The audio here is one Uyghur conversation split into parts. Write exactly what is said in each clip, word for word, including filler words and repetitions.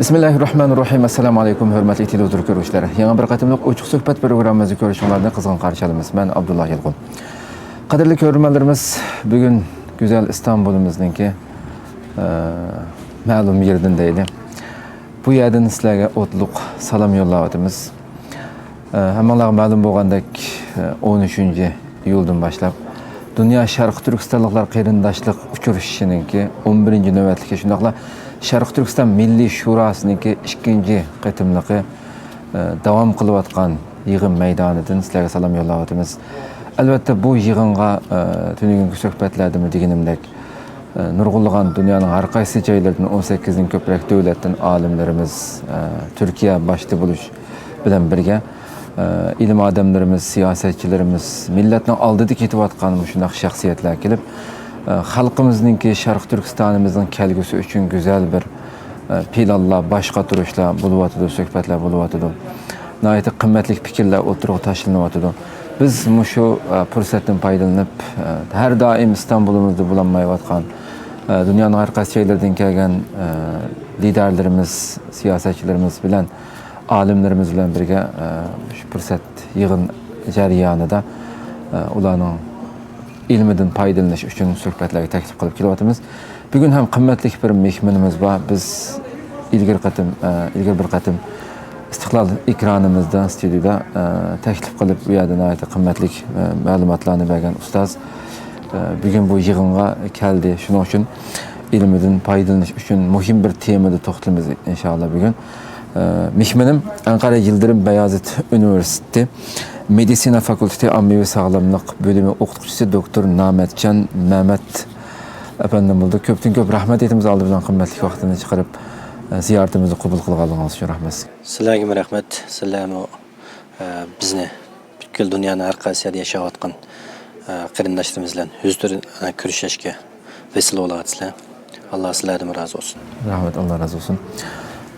بىسمىللاھىررەھمانىررەھىم. ئەسسالامۇ ئەلەيكۇم، ھۆرمەتلىك تېلېۋىزور كۆرۈشلەر. يېڭى بىر قېتىملىق ئوچۇق سۆھبەت پروگراممىمىزنى كۆرۈشۈڭلارنى قىزغىن قارشى ئالىمىز. مەن ئابدۇللا يىلقۇن. قەدىرلىك كۆرۈرمەنلىرىمىز، بۈگۈن گۈزەل ئىستانبۇلىمىزنىڭكى، ئە، مەلۇم يېرىدىن دەيلى. بۇ يەردىن سىلەرگە ئوتلۇق سالام يوللاۋاتىمىز. ئە، ھەممىڭلارغا مەلۇم بولغاندەك، ئە، ئون ئۈچىنچى ئىيۇلدىن باشلاپ دۇنيا شەرقىي تۈركىستانلىقلار قېرىنداشلىق ئۇچرىشىشىنىڭكى ئون بىرىنچى نۆۋەتلىكى، شۇنداقلا شەرقىي تۈركىستان مىللىي شۇراسىنىڭكى ئىككىنچى قېتىملىقى، ئە، داۋام قىلىۋاتقان يىغىن مەيدانىدىن سىلەرگە سالام يوللاۋاتىمىز. ئەلۋەتتە، بۇ يىغىنغا، ئە، تۈنۈگۈنكى سۆھبەتلەردىمۇ دېگىنىمدەك، ئە، نۇرغۇنلىغان دۇنيانىڭ ھەر قايسى جايلىرىدىن، ئون سەككىزدىن كۆپرەك دۆلەتتىن ئالىملىرىمىز، ئە، تۈركىيە باشتا بولۇش بىلەن بىرگە، ئە، ئىلىم ئادەملىرىمىز، سىياسەتچىلىرىمىز، مىللەتنىڭ ئالدىدا كېتىۋاتقان مۇشۇنداق شەخسىيەتلەر كېلىپ، ئە، خەلقىمىزنىڭكى، شەرقىي تۈركىستانىمىزنىڭ كەلگۈسى ئۈچۈن گۈزەل بىر، ئە، پىلانلار، باش قاتۇرۇشلار بولۇۋاتىدۇ، سۆھبەتلەر بولۇۋاتىدۇ. ناھايىتى قىممەتلىك پىكىرلەر ئوتتۇرىغا تاشلىنىۋاتىدۇ. بىز مۇشۇ، ئە، پۇرسەتتىن پايدىلىنىپ، ئە، ھەر دائىم ئىستانبۇلىمىزدا بولالمايۋاتقان، ئە، دۇنيانىڭ ھەر قايسى جايلىرىدىن كەلگەن، ئە، لىدەرلىرىمىز، سىياسەتچىلىرىمىز بىلەن، ئالىملىرىمىز بىلەن بىرگە، ئە، شۇ پۇرسەت يىغىن جەريانىدا، ئە، ئۇلارنىڭ ئىلمىدىن پايدىلىنىش ئۈچۈن سۆھبەتلەرگە تەكلىپ قىلىپ كېلىۋاتىمىز. بۈگۈن ھەم قىممەتلىك بىر مېھمىنىمىز بار. بىز ئىلگىرى قېتىم، ئە، ئىلگىرى بىر قېتىم ئىستىقلال ئېكرانىمىزدا، ستۇدىيىدا، ئە، تەكلىپ قىلىپ، بۇ يەردە ناھايىتى قىممەتلىك، ئە، مەلۇماتلارنى بەرگەن ئۇستاز، ئە، بۈگۈن بۇ يىغىنغا كەلدى. شۇنىڭ ئۈچۈن ئىلمىدىن پايدىلىنىش ئۈچۈن مۇھىم بىر تېمىدا توختىلىمىز، ئىنشائاللا، بۈگۈن. ئە، مېھمىنىم ئەنقەرە يىلدىرىم بەيازىت ئۇنىۋېرسىتېتى مېدىتسىنا فاكۇلتېتى ئاممىۋى ساغلاملىق بۆلۈمى ئوقۇتقۇچىسى دوكتور نامەتجان مەمەت ئەپەندىم بولدى. كۆپتىن كۆپ رەھمەت ئېيتىمىز، ئالدى بىلەن قىممەتلىك ۋاقتىنى چىقىرىپ، ئە، زىيارىتىمىزنى قوبۇل قىلغانلىقىڭىز ئۈچۈن رەھمەت. سىلەرگىمۇ رەھمەت. سىلەرمۇ، ئە، بىزنى پۈتكۈل دۇنيانىڭ ھەر قايسى يەردە ياشاۋاتقان، ئە، قېرىنداشلىرىمىز بىلەن يۈزتۇرا، ئە، كۆرۈشۈشكە ۋەسىلە بولۇۋاتىسىلەر. ئاللا سىلەردىنمۇ رازى بولسۇن. رەھمەت، ئاللا رازى بولسۇن.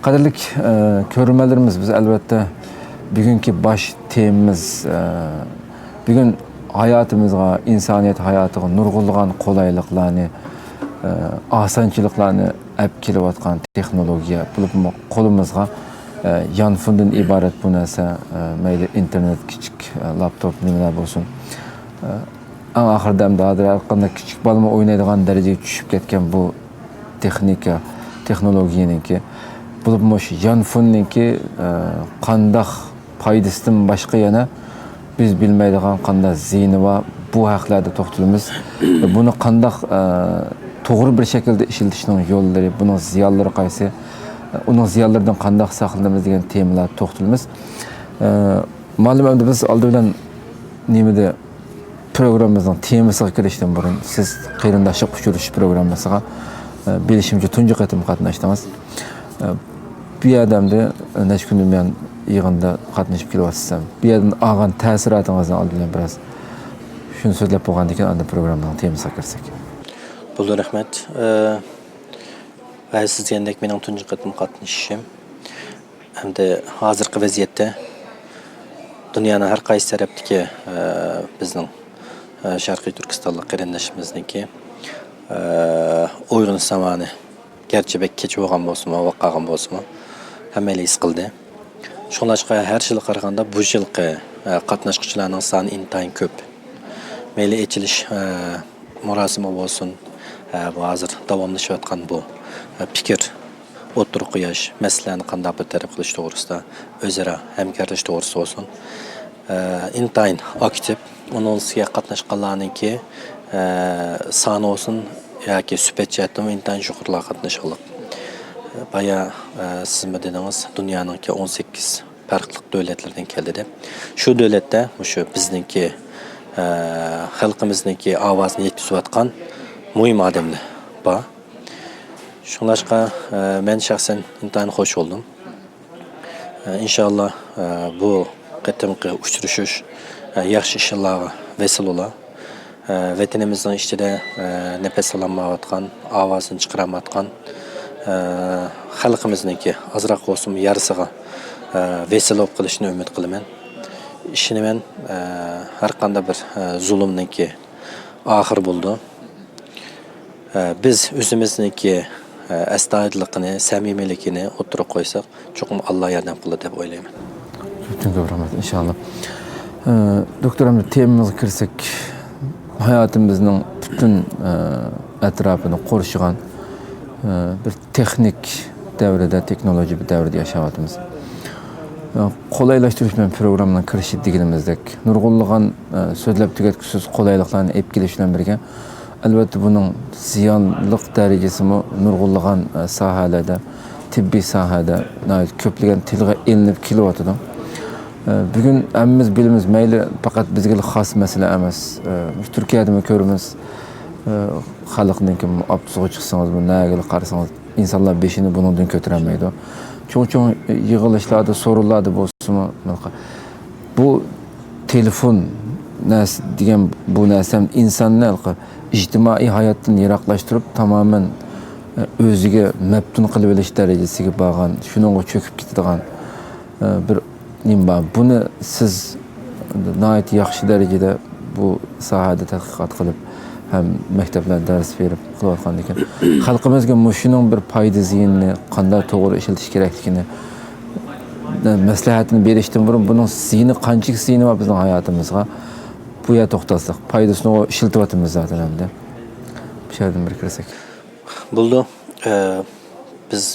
قەدىرلىك، ئە، كۆرۈرمەنلىرىمىز، بىز ئەلۋەتتە بۈگۈنكى باش تېمىمىز، ئە، بۈگۈن ھاياتىمىزغا، ئىنسانىيەت ھاياتىغا نۇرغۇنلىغان قولايلىقلارنى، ئە، ئاسانچىلىقلارنى ئەپ كېلىۋاتقان تېخنولوگىيە، بولۇپمۇ قولىمىزغا، ئە، يانفوندىن ئىبارەت بۇ نەرسە، ئە، مەيلى ئىنتېرنېت، كىچىك، ئە، لاپتوپ، نېمىلەر بولسۇن. ئە، ئەڭ ئاخىرىدا ئەمدى ھازىر ھەر قانداق كىچىك بالىمۇ ئوينايدىغان دەرىجىگە چۈشۈپ كەتكەن بۇ تېخنىكا، تېخنولوگىيەنىڭكى، بولۇپمۇ مۇشۇ يانفوننىڭكى، ئە، قانداق پايدىسىدىن باشقا يەنە بىز بىلمەيدىغان قانداق زىيىنى بار، بۇ ھەقلەردە توختىلىمىز. بۇنى قانداق، ئە، توغرا بىر شەكىلدە ئىشلىتىشنىڭ يوللىرى، بۇنىڭ زىيانلىرى قايسى، ئۇنىڭ زىيانلىرىدىن قانداق ساقلىنىمىز دېگەن تېمىلاردا توختىلىمىز. ئە، مۇئەللىم، ئەمدى بىز ئالدى بىلەن نېمىدە پروگراممىمىزنىڭ تېمىسىغا كىرىشتىن بۇرۇن، سىز قېرىنداشلىق ئۇچرىشىش پروگراممىسىغا، ئە، بىلىشىمچە، تۇنجى قېتىم قاتناشتىڭىز. ئە، بۇ يەردە ئەمدى نەچچە كۈندىن بۇيان يىغىندا قاتنىشىپ كېلىۋاتىسىز. بۇ يەردىن ئالغان تەسىراتىڭىزنى ئالدى بىلەن بىراز شۇنى سۆزلەپ بولغاندىن كېيىن، ئاندىن پروگراممىنىڭ تېمىسىغا كىرسەك. بولدى، رەھمەت. ئە، ھە، سىز دېگەندەك، مېنىڭ تۇنجى قېتىم قاتنىشىشىم. ئەمدى ھازىرقى ۋەزىيەتتە دۇنيانىڭ ھەر قايسى تەرەپتىكى، ئە، بىزنىڭ، ئە، شەرقىي تۈركىستانلىق قېرىنداشلىرىمىزنىڭكى، ئە، ئويغىنىش زامانى گەرچە بەك كەچ بولغان بولسىمۇ، ۋاق قالغان بولسىمۇ، ھەممەيلەن ھېس قىلدى. شۇڭلاشقا ھەر يىلغا قارىغاندا بۇ يىلقى، ئە، قاتناشقۇچىلارنىڭ سانى ئىنتايىن كۆپ. مەيلى ئېچىلىش، ئە، مۇراسىمى بولسۇن، ئە، بۇ ھازىر داۋاملىشىۋاتقان بۇ، ئە، پىكىر ئوتتۇرىغا قويۇش، مەسىلىلەرنى قانداق بىر تەرەپ قىلىش توغرىسىدا، ئۆزئارا ھەمكارلىشىش توغرىسىدا بولسۇن، ئە، ئىنتايىن ئاكتىپ. ئۇنىڭ ئۈستىگە قاتناشقانلارنىڭكى، ئە، سانى بولسۇن ياكى سۈپەت جەھەتتىنمۇ ئىنتايىن يۇقىرىلارغا قاتناشقانلىق. بايا، ئە، سىزمۇ دېدىڭىز، دۇنيانىڭكى ئون سەككىز پەرقلىق دۆلەتلەردىن كەلدى دەپ. شۇ دۆلەتتە مۇشۇ بىزنىڭكى، ئە، خەلقىمىزنىڭكى ئاۋازىنى يەتكۈزۈۋاتقان مۇھىم ئادەملەر بار. شۇڭلاشقا، ئە، مەن شەخسەن ئىنتايىن خوش بولدۇم. ئە، ئىنشاللا، ئە، بۇ قېتىمقى ئۇچرىشىش، ئە، ياخشى ئىشلارغا ۋەسىلە بولا. ئە، ۋەتىنىمىزنىڭ ئىچىدە، ئە، نەپەس ئالالمايۋاتقان، ئاۋازىنى چىقىرالمايۋاتقان، ئە، خەلقىمىزنىڭكى ئازراق بولسىمۇ يارىسىغا، ئە، ۋەسىلە بولۇپ قېلىشىنى ئۈمىد قىلىمەن. ئىشىنىمەن، ئە، ھەر قانداق بىر، ئە، زۇلۇمنىڭكى ئاخىرى بولىدۇ. ئە، بىز ئۆزىمىزنىڭكى، ئەستايىدىللىقىنى، سەمىمىيلىكىنى ئوتتۇرىغا قويساق، چوقۇم ئاللا ياردەم قىلىدۇ دەپ ئويلايمەن. كۆپ رەھمەت، ئىنشاللا. ئە، دوكتور، ئەمدى تېمىمىزغا كىرسەك، ھاياتىمىزنىڭ پۈتۈن، ئە، ئەتراپىنى قورشىغان، ئە، بىر تېخنىك دەۋرىدە، تېخنولوگىيە بىر دەۋرىدە ياشاۋاتىمىز. ئە، قولايلاشتۇرۇش بىلەن پروگراممىنىڭ كىرىشى دېگىنىمىزدەك، نۇرغۇنلىغان، ئە، سۆزلەپ تۈگەتكۈسىز قولايلىقلارنى ئېلىپ كېلىش بىلەن بىرگە، ئەلۋەتتە، بۇنىڭ زىيانلىق دەرىجىسىمۇ نۇرغۇنلىغان، ئە، ساھەلەردە، تېببىي ساھەدە ناھايىتى كۆپلىگەن تىلغا ئېلىنىپ كېلىۋاتىدۇ. ئە، بۈگۈن ھەممىمىز بىلىمىز، مەيلى پەقەت بىزگىلا خاس مەسىلە ئەمەس. ئە، مۇشۇ تۈركىيەدىمۇ كۆرىمىز. ئە، خەلقنىڭكى ئاپتوبۇسىغا چىقسىڭىزمۇ، نەگىلا قارىسىڭىز، ئىنسانلار بېشىنى بۇنىڭدىن كۆتۈرەلمەيدۇ. چوڭ-چوڭ يىغىلىشلاردا، سورۇنلاردا بولسىمۇ، بۇ تېلېفون نەرسە دېگەن بۇ نەرسە ئىنساننى ھېلىقى ئىجتىمائىي ھاياتتىن يىراقلاشتۇرۇپ، تامامەن، ئە، ئۆزىگە مەپتۇن قىلىۋېلىش دەرىجىسىگە بارغان، شۇنىڭغا چۆكۈپ كېتىدىغان، ئە، بىر نېمە بار. بۇنى سىز ناھايىتى ياخشى دەرىجىدە بۇ ساھەدە تەتقىقات قىلىپ، ھەم مەكتەپلەردە دەرس بېرىپ قىلىۋاتقاندىكىن، خەلقىمىزگە مۇشۇنىڭ بىر پايدا زىيىنىنى قانداق توغرا ئىشلىتىش كېرەكلىكىنى مەسلىھەتىنى بېرىشتىن بۇرۇن، بۇنىڭ زىيىنى، قانچىلىك زىيىنى بار بىزنىڭ ھاياتىمىزغا، بۇ يەردە توختالساق، پايدىسىنى ئىشلىتىۋاتىمىز زادەن ئەمدى. مۇشۇ يەردىن بىر كىرسەك. بولىدۇ. ئە، بىز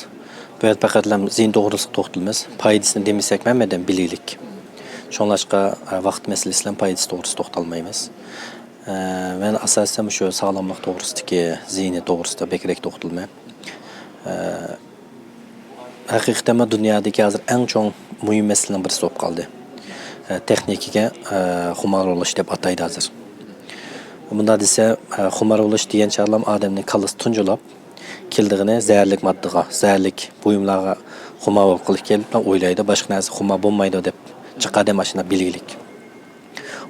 بۇ يەردە پەقەتلا زىيىنى توغرىسىدا توختىلىمىز. پايدىسىنى دېمىسەكمۇ ھەممە ئادەم بىلىگلىك. شۇڭلاشقا، ئە، ۋاقىت مەسىلىسى بىلەن پايدىسى توغرىسىدا توختالمايمىز. ئە، مەن ئاساسەن مۇشۇ ساغلاملىق توغرىسىدىكى زىيىنى توغرىسىدا بەكرەك توختىلىمەن. ئە، ھەقىقەتەنمۇ دۇنيادىكى ھازىر ئەڭ چوڭ مۇھىم مەسىلىنىڭ بىرسى بولۇپ قالدى. ئە، تېخنىكىگە، ئە، خۇمار بولۇش دەپ ئاتايدۇ ھازىر. مۇنداق دېسە، ئە، خۇمار بولۇش دېگەن چاغلام ئادەمنىڭ كاللىسى تۇنجىلاپ، كېلىدىغىنى زەھەرلىك ماددىغا، زەھەرلىك بۇيۇملارغا خۇمار بولۇپ قېلىپ، كېلىپ ئويلايدۇ، باشقا نەرسە خۇمار بولمايدۇ دەپ، جىق ئادەم ئاشۇنداق بىلگىلىك.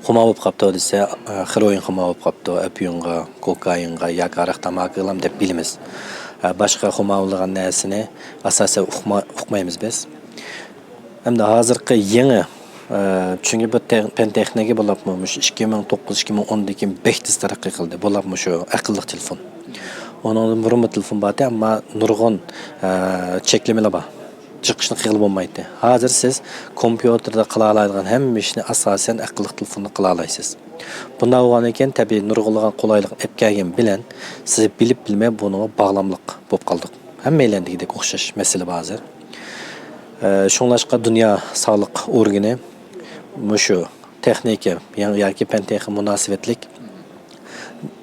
خۇمار بولۇپ قاپتۇ دېسە، ئە، خېروئىن خۇمار بولۇپ قاپتۇ، ئەپيۇنغا، كوكائىنغا ياكى ھاراق تاماكىغىلام دەپ بىلىمىز. ئە، باشقا خۇمار بولىدىغان نەرسىنى ئاساسەن ئۇقما-، ئۇقمايمىز بىز. ئەمدى ھازىرقى يېڭى، ئە، چۈنكى بۇ تېخ-، پەن تېخنىكا بولۇپمۇ مۇشۇ ئىككى مىڭ توققۇز، ئىككى مىڭ ئوندىن كېيىن بەك تېز تەرەققىي قىلدى. بولۇپمۇ شۇ ئەقىللىق تېلېفون. ئۇنىڭدىن بۇرۇنمۇ تېلېفون بارتى، ئەمما نۇرغۇن، ئە، چەكلىمىلەر بار. جىق ئىشنى قىلغىلى بولمايتتى. ھازىر سىز كومپيۇتېردا قىلالايدىغان ھەممە ئىشنى ئاساسەن ئەقىللىق تېلېفوندا قىلالايسىز. بۇنداق بولغاندىكىن، تەبىئىي نۇرغۇنلىغان قولايلىق ئەپ كەلگەن بىلەن، سىز بىلىپ بىلمەي بۇنىڭغا باغلاملىق بولۇپ قالدۇق. ھەممەيلەن دېگۈدەك ئوخشاش مەسىلە بار ھازىر. ئە، شۇڭلاشقا دۇنيا ساغلىق ئورگىنى مۇشۇ تېخنىكا يا-، ياكى پەن تېخنىكا مۇناسىۋەتلىك،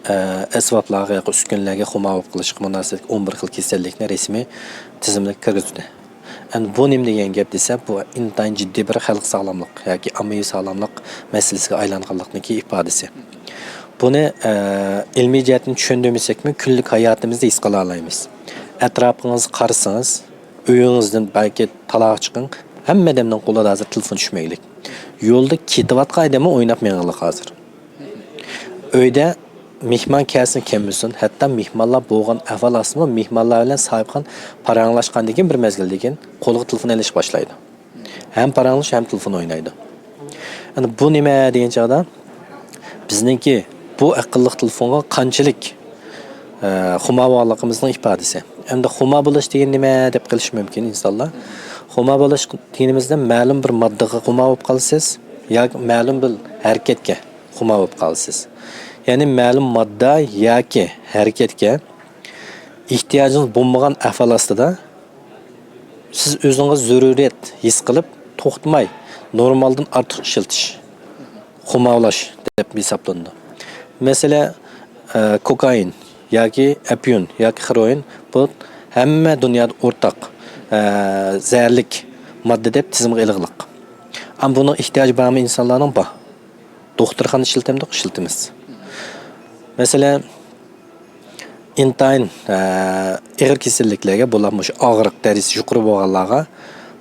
ئە، ئەسۋابلارغا ياكى ئۈسكۈنىلەرگە خۇمار بولۇپ قېلىشقا مۇناسىۋەتلىك ئون بىر خىل كېسەللىكنى رەسمىي تىزىملىككە كىرگۈزدى. ئەمدى بۇ نېمە دېگەن گەپ دېسە، بۇ ئىنتايىن جىددىي بىر خەلق ساغلاملىق ياكى ئاممىۋى ساغلاملىق مەسىلىسىگە ئايلانغانلىقنىڭكى ئىپادىسى. بۇنى، ئە، ئىلمىي جەھەتتىن چۈشەندۈرمىسەكمۇ، كۈنلۈك ھاياتىمىزدا ھېس قىلالايمىز. ئەتراپىڭىزغا قارىسىڭىز، ئۆيىڭىزدىن بەلكى تالاغا چىقىڭ، ھەممە ئادەمنىڭ قولىدا ھازىر تېلېفون چۈشمەيلىك. يولدا كېتىۋاتقان ئادەممۇ ئويناپ مېڭىڭلار ھازىر. ئۆيدە مېھمان كەلسۇن كەلمىسۇن، ھەتتا مېھمانلار بولغان ئەھۋال ئاستىمۇ، مېھمانلار بىلەن ساھىبخان پاراڭلاشقاندىن كېيىن، بىر مەزگىلدىن كېيىن قولىغا تېلېفون ئېلىشقا باشلايدۇ. ھەم پاراڭلىشىدۇ، ھەم تېلېفون ئوينايدۇ. ئەنە بۇ نېمە دېگەن چاغدا، بىزنىڭكى بۇ ئەقىللىق تېلېفونغا قانچىلىك، ئە، خۇمار بولغانلىقىمىزنىڭ ئىپادىسى. ئەمدى خۇمار بولۇش دېگەن نېمە دەپ قېلىشى مۇمكىن ئىنسانلار. خۇمار بولۇش دېگىنىمىزدە مەلۇم بىر ماددىغا خۇمار بولۇپ قالىسىز ياكى مەلۇم بىر ھەرىكەتكە خۇمار بولۇپ قالىسىز. يەنى مەلۇم ماددا ياكى ھەرىكەتكە ئېھتىياجىڭىز بولمىغان ئەھۋال ئاستىدا، سىز ئۆزىڭىز زۆرۈرىيەت ھېس قىلىپ، توختىماي نورمالدىن ئارتۇق ئىشلىتىش، خۇمارلاش دەپ ھېسابلىنىدۇ. مەسىلەن، ئە، كوكائىن ياكى ئەپيۇن ياكى خېروئىن، بۇ ھەممە دۇنيادا ئورتاق، ئە، زەھەرلىك ماددا دەپ تىزىمغا ئېلىغلىق. ئەمما بۇنىڭ ئېھتىياجى بارمۇ ئىنسانلارنىڭ؟ بار. دوختۇرخانا ئىشلىتەمدۇق؟ ئىشلىتىمىز. مەسىلەن، ئىنتايىن، ئە، ئېغىر كېسەللىكلەرگە، بولۇپمۇ شۇ ئاغرىق دەرىجىسى يۇقىرى بولغانلارغا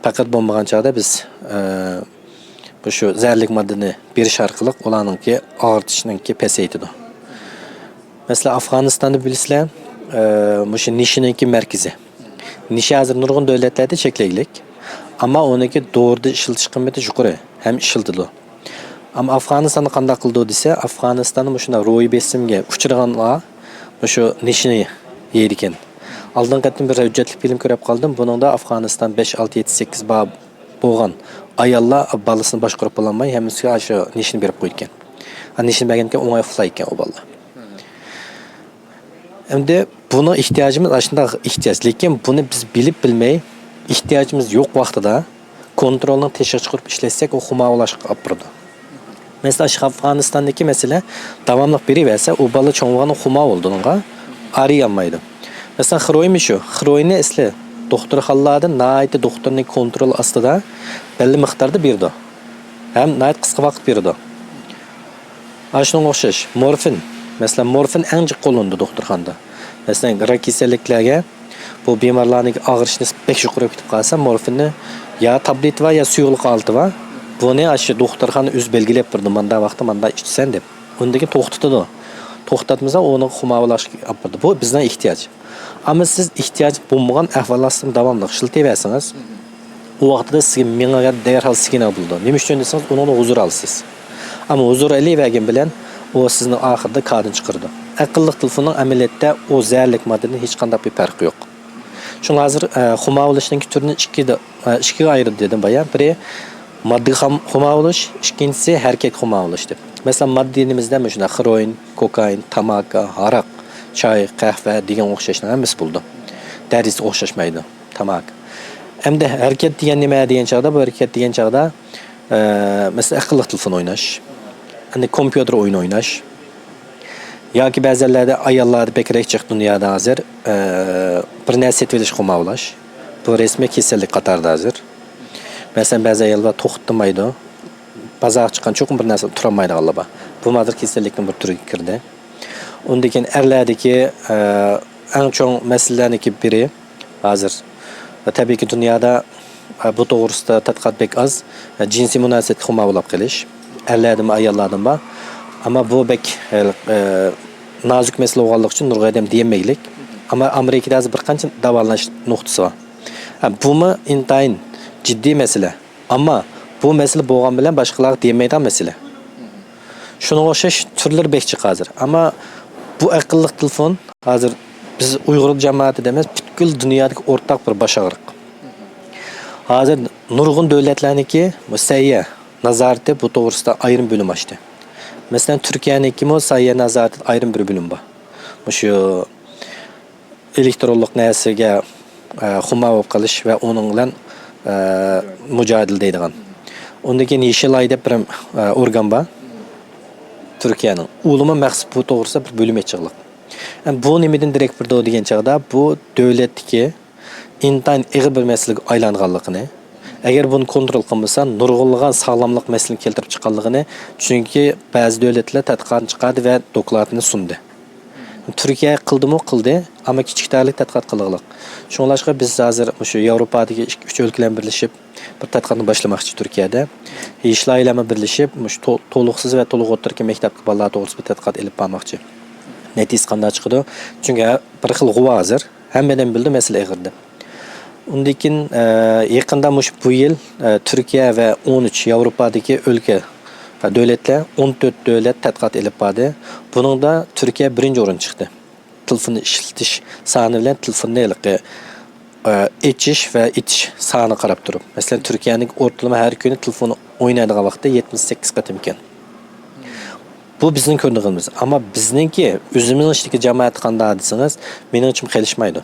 پەقەت بولمىغان چاغدا بىز، ئە، مۇشۇ زەھەرلىك ماددىنى بېرىش ئارقىلىق ئۇلارنىڭكى ئاغرىتىشنىڭكى پەسەيتىدۇ. مەسىلەن، ئافغانىستاندا بىلىسىلەر، ئە، مۇشۇ نىشىنىڭكى مەركىزى. نىشا ھازىر نۇرغۇن دۆلەتلەردە چەكلىكلىك. ئەمما ئۇنىڭكى دورىدا ئىشلىتىش قىممىتى يۇقىرى ھەم ئىشلىتىدۇ. ئەمما ئافغانىستاندا قانداق قىلىدۇ دېسە، ئافغانىستاندا مۇشۇنداق روھىي بېسىمگە ئۇچرىغانلار مۇشۇ نىشىنى يەيدىكەن. ئالدىنقى قېتىم بىر ھۆججەتلىك فىلىم كۆرۈپ قالدىم. بۇنىڭدا ئافغانىستان بەش، ئالتە، يەتتە، سەككىز بار بولغان ئاياللار بالىسىنى باشقۇرۇپ بولالماي، ھەممىسىگە شۇ نىشان بېرىپ قويىدىكەن. ھە، نىشان بەرگەندىكىن ئوڭاي ئۇخلايدىكەن ئۇ بالىلار. ئەمدى بۇنىڭ ئېھتىياجىمىز ئاشۇنداق ئېھتىياج، لېكىن بۇنى بىز بىلىپ بىلمەي، ئېھتىياجىمىز يوق ۋاقتىدا كونترولنىڭ تېشىغا چىقىرىپ ئىشلەتسەك، ئۇ خۇمارلاشقا ئاپىرىدۇ. مەسىلەن، شۇ ئافغانىستاندىكى مەسىلە، داۋاملىق بېرىۋەرسە، ئۇ بالا چوڭ بولغاندا خۇمار بولىدۇ، ئۇنىڭغا ئارىيالمايدۇ. مەسىلەن، خروينمۇ شۇ. خرويننى ئەسلى دوختۇرخانىلاردا ناھايىتى دوختۇرنىڭ كونترولى ئاستىدا بەللى مىقداردا بېرىدۇ. ھەم ناھايىتى قىسقا ۋاقىت بېرىدۇ. ئاشۇنىڭغا ئوخشاش مورفىن. مەسىلەن، مورفىن ئەڭ جىق قوللىنىدۇ دوختۇرخانىدا. مەسىلەن، راك كېسەللىكلەرگە بۇ بىمارلارنىڭ ئاغرىش نىسبىتى بەك يۇقىرى بولۇپ كېتىپ قالسا، مورفىننى يا تابلېت بار، يا سۇيۇقلۇق ھالىتى بار. بۇنى ئاشۇ دوختۇرخانا ئۆزى بەلگىلەپ بېرىدۇ، ماندا ۋاقىتتا ماندا ئىچىسەن دەپ. ئۇندىن كېيىن توختىتىدۇ. توختاتمىسا، ئۇنى خۇمارلاشقا ئاپىرىدۇ. بۇ بىزنىڭ ئېھتىياج. ئەمما سىز ئېھتىياج بولمىغان ئەھۋال ئاستىدا داۋاملىق ئىشلىتىۋەرسىڭىز، ئۇ ۋاقىتتا سىزگە مېڭىگە دەرھال سىگنال بولىدۇ. نېمە ئۈچۈن دېسىڭىز، ئۇنىڭدىن ھۇزۇر ئالىسىز. ئەمما ھۇزۇر ئېلىۋەرگەن بىلەن ئۇ سىزنى ئاخىرىدا كاردىن چىقىرىدۇ. ئەقىللىق تېلېفوننىڭ ئەمەلىيەتتە ئۇ زەھەرلىك ماددىدىن ھېچقانداق بىر پەرقى يوق. شۇڭا ھازىر، ئە، خۇمار بولۇشنىڭ تۈرىنى ئىككىدە، ئە، ئىككىگە ئايرىدى دېدىم بايا. بىرى ماددىي خام-، خۇمار بولۇش، ئىككىنچىسى ھەرىكەت خۇمار بولۇش دەپ. مەسىلەن، ماددىي دېگىنىمىزدە مۇشۇنداق خروئىن، كوكائىن، تاماكا، ھاراق، چاي، قەھۋە دېگەن ئوخشاشنىڭ ھەممىسى بولىدۇ. دەرىجىسى ئوخشاشمايدۇ. تاماكا. ئەمدى ھەرىكەت دېگەن نېمە دېگەن چاغدا، بۇ ھەرىكەت دېگەن چاغدا، ئە، مەسىلەن، ئەقىللىق تېلېفون ئويناش، ئەمدى كومپيۇتېر ئويۇنى ئويناش ياكى بەزەنلەردە ئاياللاردا بەكرەك جىق دۇنيادا ھازىر، ئە، بىر نەرسە سېتىۋېلىش خۇمار بولۇش. بۇ رەسمىي كېسەللىك قاتارىدا ھازىر. مەسىلەن، بەزى ئاياللار توختىمايدۇ. بازارغا چىققان چوقۇم بىر نەرسە تۇرالمايدىغانلار بار. بۇ ھازىر كېسەللىكنىڭ بىر تۈرىگە كىردى. ئۇندىن كېيىن ئەرلەردىكى، ئە، ئەڭ چوڭ مەسىلىلەرنىڭكى بىرى ھازىر. ۋە تەبىئىيكى دۇنيادا، ئە، بۇ توغرىسىدا تەتقىقات بەك ئاز. ئە، جىنسىي مۇناسىۋەتتە خۇمار بولاپ قېلىش. ئەرلەردىنمۇ، ئاياللاردىنمۇ بار. ئەمما بۇ بەك، ئە، ئە، نازۇك مەسىلە بولغانلىقى ئۈچۈن نۇرغۇن ئادەم دېيەلمەيلىك. ئەمما ئامېرىكىدا ھازىر بىر قانچە داۋالىنىش نۇقتىسى بار. ھە، بۇمۇ ئىنتايىن جىددىي مەسىلە. ئەمما بۇ مەسىلە بولغان بىلەن باشقىلارغا دېيەلمەيدىغان مەسىلە. شۇنىڭغا ئوخشاش تۈرلىرى بەك جىق ھازىر. ئەمما بۇ ئەقىللىق تېلېفون ھازىر بىز ئۇيغۇر جامائىتىدە ئەمەس، پۈتكۈل دۇنيادىكى ئورتاق بىر باش ئاغرىق. ھازىر نۇرغۇن دۆلەتلەرنىڭكى بۇ سەھىيە نازارىتى بۇ توغرىسىدا ئايرىم بۆلۈم ئاچتى. مەسىلەن، تۈركىيەنىڭكىمۇ سەھىيە نازارىتىدە ئايرىم بىر بۆلۈم بار. مۇشۇ ئېلېكترونلۇق نەرسىگە، ئە، خۇمار بولۇپ قېلىش ۋە ئۇنىڭ بىلەن، ئە، مۇجادىلە دەيدىغان. ئۇندىن كېيىن يېشىل ئاي دەپ بىر، ئە، ئورگان بار تۈركىيەنىڭ. ئۇلىمۇ مەخسۇس بۇ توغرىسىدا بىر بۆلۈم ئېچىقلىق. ئەمدى بۇ نېمىدىن دېرەك بېرىدۇ دېگەن چاغدا، بۇ دۆلەتتىكى ئىنتايىن ئېغىر بىر مەسىلىگە ئايلانغانلىقىنى، ئەگەر بۇنى كونترول قىلمىسا، نۇرغۇنلىغان ساغلاملىق مەسىلىنى كەلتۈرۈپ چىققانلىقىنى، چۈنكى بەزى دۆلەتلەر تەتقىقاتنى چىقاردى ۋە دوكلاتىنى سۇندى. تۈركىيە قىلدىمۇ؟ قىلدى، ئەمما كىچىك دائىرىلىك تەتقىقات قىلغانلىق. شۇڭلاشقا بىز ھازىر مۇشۇ ياۋروپادىكى ئىككى، ئۈچ ئۆلكە بىلەن بىرلىشىپ بىر تەتقىقاتنى باشلىماقچى تۈركىيەدە. يېشىل ئاي بىلەن بىرلىشىپ مۇشۇ تو-، تولۇقسىز ۋە تولۇق ئوتتۇرىكى مەكتەپتىكى بالىلار توغرىسىدا بىر تەتقىقات ئېلىپ بارماقچى. نەتىجىسى قانداق چىقىدۇ؟ چۈنكى بىر خىل غۇۋا ھازىر. ھەممە ئادەم بىلدى مەسىلە ئېغىر دەپ. ئۇندىن كېيىن، ئە، يېقىندا مۇشۇ بۇ يىل، ئە، تۈركىيە ۋە ئون ئۈچ ياۋروپادىكى ئۆلكە ۋە دۆلەتلەر، ئون تۆت دۆلەت تەتقىقات ئېلىپ باردى. بۇنىڭدا تۈركىيە بىرىنچى ئورۇن چىقتى. تېلېفوننى ئىشلىتىش سانى بىلەن تېلېفوننى ھېلىقى، ئە، ئېچىش ۋە ئېتىش سانىغا قاراپ تۇرۇپ. مەسىلەن، تۈركىيەنىڭ ئورتىلىما ھەر كۈنى تېلېفون ئوينايدىغان ۋاقتى يەتمىش سەككىز قېتىم ئىكەن. بۇ بىزنىڭ كۆرىدىغىنىمىز. ئەمما بىزنىڭكى، ئۆزىمىزنىڭ ئىچىدىكى جامائەت قانداق دېسىڭىز، مېنىڭچە قېلىشمايدۇ.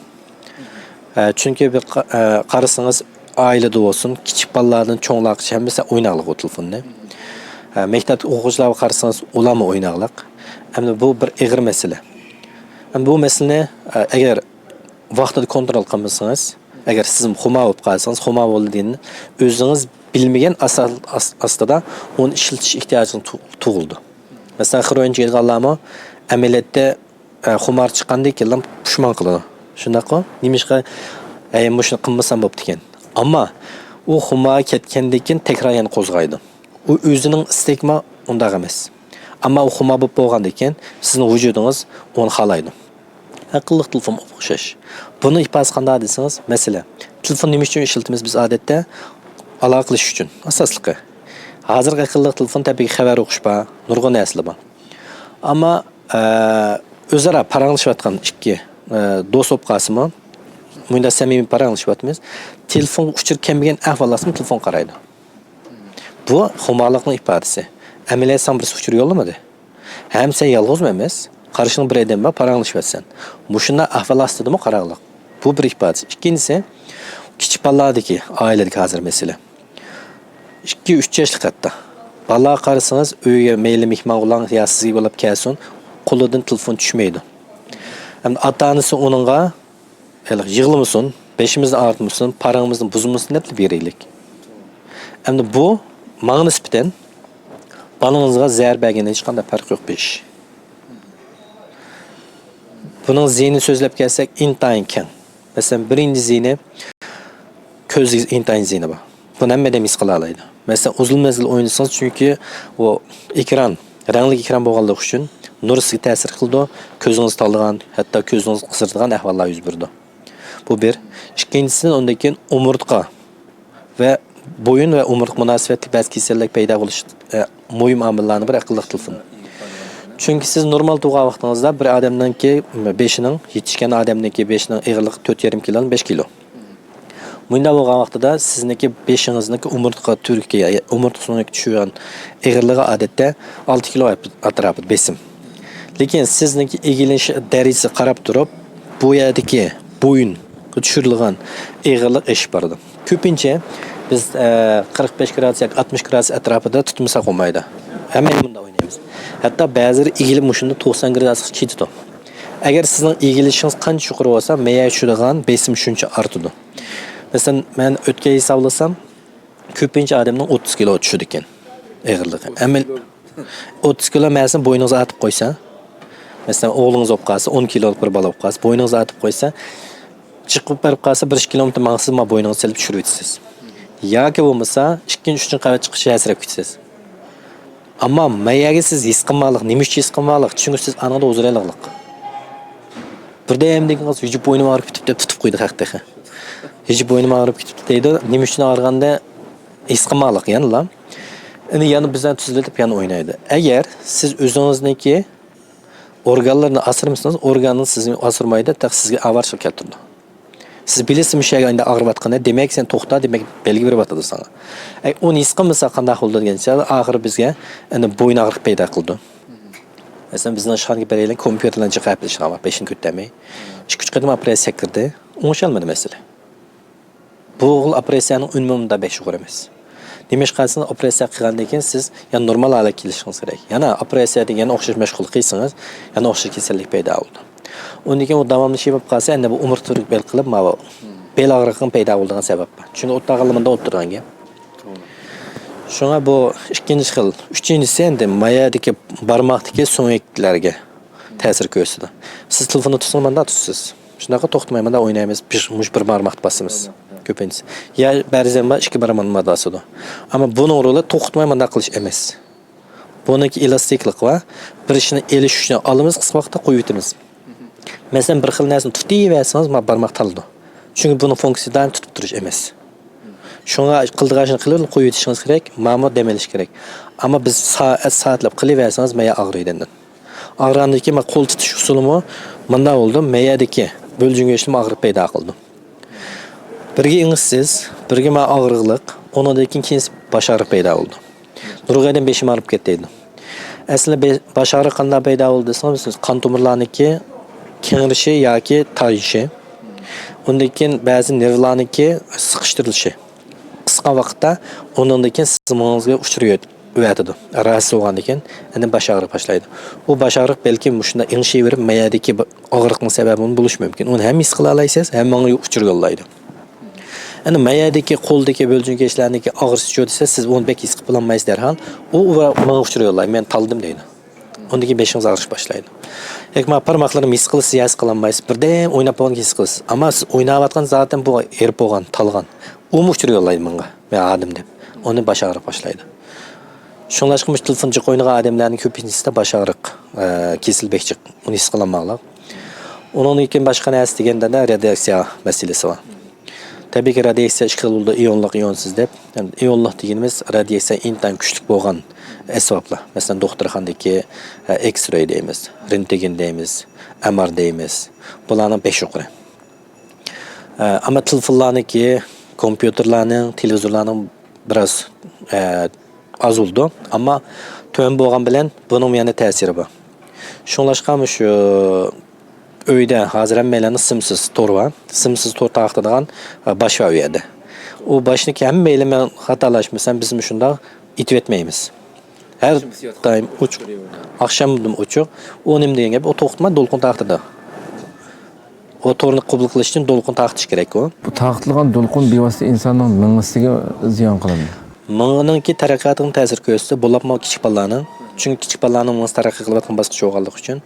ئە، چۈنكى بىر قا-، ئە، قارىسىڭىز، ئائىلىدە بولسۇن، كىچىك بالىلاردىن چوڭلارغىچە ھەممىسى ئويناقلىق ئۇ تېلېفوننى. ئە، مەكتەپتىكى ئوقۇغۇچىلارغا قارىسىڭىز، ئۇلارمۇ ئويناقلىق. ئەمدى بۇ بىر ئېغىر مەسىلە. ئەمدى بۇ مەسىلىنى، ئە، ئەگەر ۋاقتىدا كونترول قىلمىسىڭىز، ئەگەر سىز خۇمار بولۇپ قالسىڭىز، خۇمار بولدى دېگەن ئۆزىڭىز بىلمىگەن ئاسا-، ئاس-، ئاستىدا ئۇنى ئىشلىتىش ئېھتىياجىڭىز تۇ-، تۇغۇلىدۇ. مەسىلەن، خروئىن چېكىدىغانلارمۇ ئەمەلىيەتتە، ئە، خۇمار چىققاندىن كېيىنلا پۇشمان قىلىدۇ. شۇنداققۇ؟ نېمىشقا، ئەي، مۇشۇنى قىلمىسام بوپتىكەن. ئەمما ئۇ خۇمارغا كەتكەندىن كېيىن تەكرار يەنە قوزغايدۇ. ئۇ ئۆزىنىڭ ئىستەكمۇ ئۇنداق ئەمەس. ئەمما ئۇ خۇمار بولۇپ بولغاندىن كېيىن سىزنىڭ ۋۇجۇدىڭىز ئۇنى خالايدۇ. ئەقىللىق تېلېفون ئوخشاش. بۇنىڭ ئىپادىسى قانداق دېسىڭىز، مەسىلەن، تېلېفون نېمە ئۈچۈن ئىشلىتىمىز بىز ئادەتتە؟ ئالاقە قىلىش ئۈچۈن ئاساسلىقى. ھازىرقى ئەقىللىق تېلېفون تەبىئىي خەۋەر ئوقۇش بار، نۇرغۇن نەرسىلەر بار. ئەمما، ئە، ئۆزئارا پاراڭلىشىۋاتقان ئىككى، ئە، دوست بولۇپ قالسىمۇ، مۇنداق سەمىمىي پاراڭلىشىۋاتىمىز. تېلېفونغا ئۇچۇر كەلمىگەن ئەھۋال ئاستىمۇ تېلېفون قارايدۇ. بۇ خۇمارلىقنىڭ ئىپادىسى. ئەمەلىيەت ساڭا بىرسى ئۇچۇر يوللىمىدى. ھەم سەن يالغۇزمۇ ئەمەس، قارشىڭدا بىر ئادەم بار، پاراڭلىشىۋاتىسەن. مۇشۇنداق ئەھۋال ئاستىدىمۇ قاراڭلىق. بۇ بىر ئىپادىسى. ئىككىنچىسى، كىچىك بالىلاردىكى، ئائىلىدىكى ھازىر مەسىلە. ئىككى، ئۈچ ياشلىق ھەتتا. بالىلارغا قارىسىڭىز، ئۆيگە مەيلى مېھمان بولۇڭ يا سىزگە بولۇپ كەلسۇن، قولىدىن تېلېفون چۈشمەيدۇ. ئەمدى ئاتا-ئانىسى ئۇنىڭغا، ھېلىقى، يىغلىمىسۇن، بېشىمىزنى ئاغرىتمىسۇن، پاراڭىمىزنى بۇزمىسۇن دەپلا بېرەيلىك. ئەمدى بۇ ماڭا نىسبەتەن بالىڭىزغا زەرەر بەرگەندىن ھېچقانداق پەرقى يوق بىر ئىش. بۇنىڭ زىيىنى سۆزلەپ كەلسەك، ئىنتايىن كەڭ. مەسىلەن، بىرىنچى زىيىنى، كۆزگە ئىنتايىن زىيىنى بار. بۇنى ھەممە ئادەم ھېس قىلالايدۇ. مەسىلەن، ئۇزۇن مەزگىل ئوينىسىڭىز، چۈنكى ئۇ ئېكران، رەڭلىك ئېكران بولغانلىقى ئۈچۈن نۇر سىزگە تەسىر قىلىدۇ، كۆزىڭىز تالىدىغان، ھەتتا كۆزىڭىز قىزىرىدىغان ئەھۋاللار يۈز بېرىدۇ. بۇ بىر. ئىككىنچىسىدىن، ئۇندىن كېيىن ئومۇرتقا ۋە بويۇن ۋە ئومۇرتقا مۇناسىۋەتلىك بەزى كېسەللىك پەيدا بولۇش، ئە، مۇھىم ئامىللارنىڭ بىرى ئەقىللىق تېلېفون. چۈنكى سىز نورمال تۇرغان ۋاقتىڭىزدا بىر ئادەمنىڭكى بېشىنىڭ، يېتىشكەن ئادەمنىڭكى بېشىنىڭ ئېغىرلىقى تۆت يېرىم كىلودىن بەش كىلو. مۇنداق بولغان ۋاقتىدا سىزنىڭكى بېشىڭىزنىڭكى ئومۇرتقا تۈۋرۈكى، ئومۇرتقا سۆڭىكى چۈشۈرگەن ئېغىرلىقى ئادەتتە ئالتە كىلو ئەتراپىدا بېسىم. لېكىن سىزنىڭكى ئېگىلىش دەرىجىسىگە قاراپ تۇرۇپ، بۇ يەردىكى بويۇنغا چۈشۈرۈلگەن ئېغىرلىق ئېشىپ بارىدۇ. كۆپىنچە بىز، ئە، قىرىق بەش گرادۇس ياكى ئاتمىش گرادۇس ئەتراپىدا تۇتمىساق بولمايدۇ. ھەممەيلەن بۇنداق ئوينايمىز. ھەتتا بەزىلىرى ئېگىلىپ مۇشۇنداق توقسان گرادۇسقا كېتىدۇ. ئەگەر سىزنىڭ ئېگىلىشىڭىز قانچە يۇقىرى بولسا، مەيەگە چۈشىدىغان بېسىم شۇنچە ئارتىدۇ. مەسىلەن، مەن ئۆتكەن ھېسابلىسام، كۆپىنچە ئادەمنىڭ ئوتتۇز كىلو چۈشىدىكەن ئېغىرلىقى. ئەمەل-، ئوتتۇز كىلو مەسىلەن بوينىڭىزغا ئارتىپ قويسا، مەسىلەن، ئوغلىڭىز بولۇپ قالسا، ئون كىلولۇق بىر بالا بولۇپ قالسا، بوينىڭىزغا ئارتىپ قويسا، چىقىپ بېرىپ قالسا، بىر ئىككى كىلومېتىر ماڭسىز، ما بوينىڭىزغا سېلىپ چۈشۈرۈۋېتىسىز. ياكى بولمىسا، ئىككىنچى، ئۈچىنچى قەۋەت چىقىشى ھەسىرەپ كېتىسىز. ئەمما مەيەگە سىز ھېس قىلماقلىق. نېمە ئۈچۈن ھېس قىلماقلىق؟ چۈنكى سىز ئانىڭدا ھۇزۇر ئېلىقلىق. بىردەمدىن كېيىن ھىجىپ بوينۇم ئاغرىپ كېتىپتۇ دەپ تۇتۇپ قويدى خەق تېخى. ھىجىپ بوينۇم ئاغرىپ كېتىپتۇ دەيدۇ. نېمە ئۈچۈن ئاغرىغاندا ھېس قىلماقلىق يەنىلا. ئەمدى يەنە بىزنى تۈزلىتىپ يەنە ئوينايدۇ. ئەگەر سىز ئۆزىڭىزنىڭكى ئورگانلىرىنى ئاسرىمىسىڭىز، ئورگانىڭىز سىزنى ئاسرىمايدۇ، تېخى سىزگە ئاۋارىچىلىق كەلتۈرىدۇ. سىز بىلىسىز مۇشۇ يەرگە ئەمدى ئاغرىۋاتقىنىنى، دېمەك، سەن توختا، دېمەك، بەلگە بېرىۋاتىدۇ ساڭا. ئەي، ئۇنى ھېس قىلمىسا قانداق بولىدۇ دېگەن سەۋەب، ئاخىرى بىزگە ئەنە بويۇن ئاغرىق پەيدا قىلىدۇ. مەسىلەن، بىزنىڭ ئىشخانىغا بېرەيلى، كومپيۇتېرلارنى جىق ئەپلىشىدىغان بار، بېشىنى كۆتۈرمەي. ئىككى، ئۈچ قېتىم ئوپېراتسىيە كىردى، ئوڭشالمىدى مەسىلە. بۇ خىل ئوپېراتسىيەنىڭ ئۈنۈمى مۇنداق بەك يۇقىرى ئەمەس. نېمىشقا دېسىڭىز، ئوپېراتسىيە قىلغاندىن كېيىن سىز يەنە نورمال ھالەتكە كېلىشىڭىز كېرەك. يەنە ئوپېراتسىيەدىن يەنە ئوخشاش مەشغۇل قىلسىڭىز، يەنە ئوخشاش كېسەللىك پەيدا بولىدۇ. ئۇندىن كېيىن ئۇ داۋاملىشىپ بولۇپ قالسا، ئەنە بۇ ئومۇرتقا تۈۋرۈك بەل قىلىپ، ماۋۇ بەل ئاغرىقىنىڭ پەيدا بولىدىغان سەۋەب بار. چۈنكى ئوتتاغانلا مۇنداق ئولتۇرغان گەپ. شۇڭا بۇ ئىككىنچى خىل. ئۈچىنچىسى ئەمدى مايەدىكى بارماقتىكى سۆڭەكلەرگە تەسىر كۆرسىتىدۇ. سىز تېلېفوننى تۇتسىڭىز مانداق تۇتىسىز. شۇنداقلا توختىماي مانداق ئوينايمىز. بىر، مۇشۇ بىر بارماقتا باسىمىز. كۆپىنچىسى. يا بەزىدە بار ئىككى بارماقنى مانداق باسىدۇ. ئەمما بۇنىڭ رولى توختىماي مانداق قىلىش ئەمەس. بۇنىڭكى ئېلاستىكلىقى بار. بىر ئىشنى ئېلىش ئۈچۈن ئالىمىز، قىسقا ۋاقىتتا قويۇۋېتىمىز. مەسىلەن، بىر خىل نەرسىنى تۇتۇۋەرسىڭىز، ما بارماق تالىدۇ. چۈنكى بۇنىڭ فۇنكسىيىسى دائىم تۇتۇپ تۇرۇش ئەمەس. شۇڭا قىلىدىغان ئىشنى قىلىپ قويۇۋېتىشىڭىز كېرەك، مانا دەم ئېلىش كېرەك. ئەمما بىز سائەت، سائەتلەپ قىلىۋەرسىڭىز، مايا ئاغرىيدۇ ئاندىن. ئاغرىغاندىن كېيىن ما قول تۇتۇش ئۇسۇلىمۇ مۇنداق بولىدۇ، مەيەدىكى بۆلجۈڭگە ئىشلىمۇ ئاغرىق پەيدا قىلىدۇ. بىرگە ئېڭىشسىز، بىرگە ما ئاغرىقلىق، ئۇنىڭدىن كېيىن كېيىن باش ئاغرىق پەيدا بولىدۇ. نۇرغۇن ئادەم بېشىم ئاغرىپ كەتتى دەيدۇ. ئەسلىدە بې-، باش ئاغرىقى قانداق پەيدا بولىدۇ دېسىڭىز، بىز قان تومۇرلارنىڭكى كېڭىيىشى ياكى تارىيىشى، ئۇندىن كېيىن بەزى نېرۋىلارنىڭكى سىقىشتۇرۇلۇشى. قىسقا ۋاقىتتا ئۇنىڭدىن كېيىن سىزنىڭ مېڭىڭىزگە ئۇچۇر يۆ-، ئەۋەتىدۇ. راھەتسىز بولغاندىن كېيىن ئاندىن باش ئاغرىق باشلايدۇ. ئۇ باش ئاغرىق بەلكىم مۇشۇنداق ئېڭىشىۋېرىپ مەيەدىكى بىر ئاغرىقنىڭ سەۋەبىمۇ بولۇشى مۇمكىن. ئۇنى ھەم ھېس قىلالايسىز، ھەم ماڭا ئۇچۇر يوللايدۇ. ئەنە مەيەدىكى، قولدىكى بۆلجۈڭگە ئىشلارنىڭكى ئاغرىشى دېسە، سىز ئۇنى بەك ھېس قىلالمايسىز دەرھال. ئۇ، ئۇ ماڭا ئۇچۇر يوللايدۇ، مەن تالدىم دەيدۇ. ئۇندىن كېيىن بېشىڭىز ئاغرىش باشلايدۇ. ياكى مانا بارماقلىرىم ھېس قىلىسىز يا ھېس قىلالمايسىز، بىردەم ئويناپ بولغاندىن كېيىن ھېس قىلىسىز. ئەمما سىز ئويناۋاتقان زادى بۇ ھېرىپ بولغان، تالغان. ئۇمۇ ئۇچۇر يوللايدۇ ماڭا، مەن ئالدىم دەپ. ئۇندىن باش ئاغرىق باشلايدۇ. شۇڭلاشقا مۇشۇ تېلېفون جىق ئوينىغان ئادەملەرنىڭ كۆپىنچىسىدە باش ئاغرىق، ئە، كېسىلى بەك جىق. ئۇنى ھېس قىلالماڭلار. ئۇنىڭدىن كېيىن باشقا نەرسە دېگەندە رادىياتسىيە مەسىلىسى بار. تەبىئىيكى، رادىياتسىيە ئىككى خىل بولىدۇ، ئىيونلۇق، ئىيونسىز دەپ. يەنى ئىيونلۇق دېگىنىمىز رادىياتسىيە ئىنتايىن كۈچلۈك بولغان ئەسۋابلار. مەسىلەن، دوختۇرخانىدىكى، ئە، ئېكسرېي دەيمىز، رېنتگېن دەيمىز، ئەم ئار دەيمىز. بۇلارنىڭ بەك يۇقىرى. ئە، ئەمما تېلېفونلارنىڭكى، كومپيۇتېرلارنىڭ، تېلېۋىزورلارنىڭ بىراز، ئە، ئاز بولىدۇ. ئەمما تۆۋەن بولغان بىلەن بۇنىڭ يەنە تەسىرى بار. شۇڭلاشقا مۇشۇ ئۆيدە ھازىر ھەممەيلەننىڭ سىمسىز تور بار. سىمسىز تور تارقىتىدىغان، ئە، باش بار ئۇ يەردە. ئۇ باشنىكى ھەممەيلەن، مەن خاتالاشمىسام، بىز مۇشۇنداق ئېتىۋەتمەيمىز. ھەر دائىم ئوچۇق. ئاخشامدىمۇ ئوچۇق. ئۇ نېمە دېگەن گەپ؟ ئۇ توختىماي دولقۇن تارقىتىدۇ. ئۇ تورنى قوبۇل قىلىش ئۈچۈن دولقۇن تارقىتىش كېرەك ئۇ. بۇ تارقىتىلغان دولقۇن بىۋاسىتە ئىنساننىڭ مېڭىسىگە زىيان قىلىدۇ. مېڭىنىڭكى تەرەققىياتىغا تەسىر كۆرسىتىدۇ، بولۇپمۇ كىچىك بالىلارنىڭ. چۈنكى كىچىك بالىلارنىڭ مېڭىسى تەرەققىي قىلىۋاتقان باسقۇچ بولغانلىقى ئۈچۈن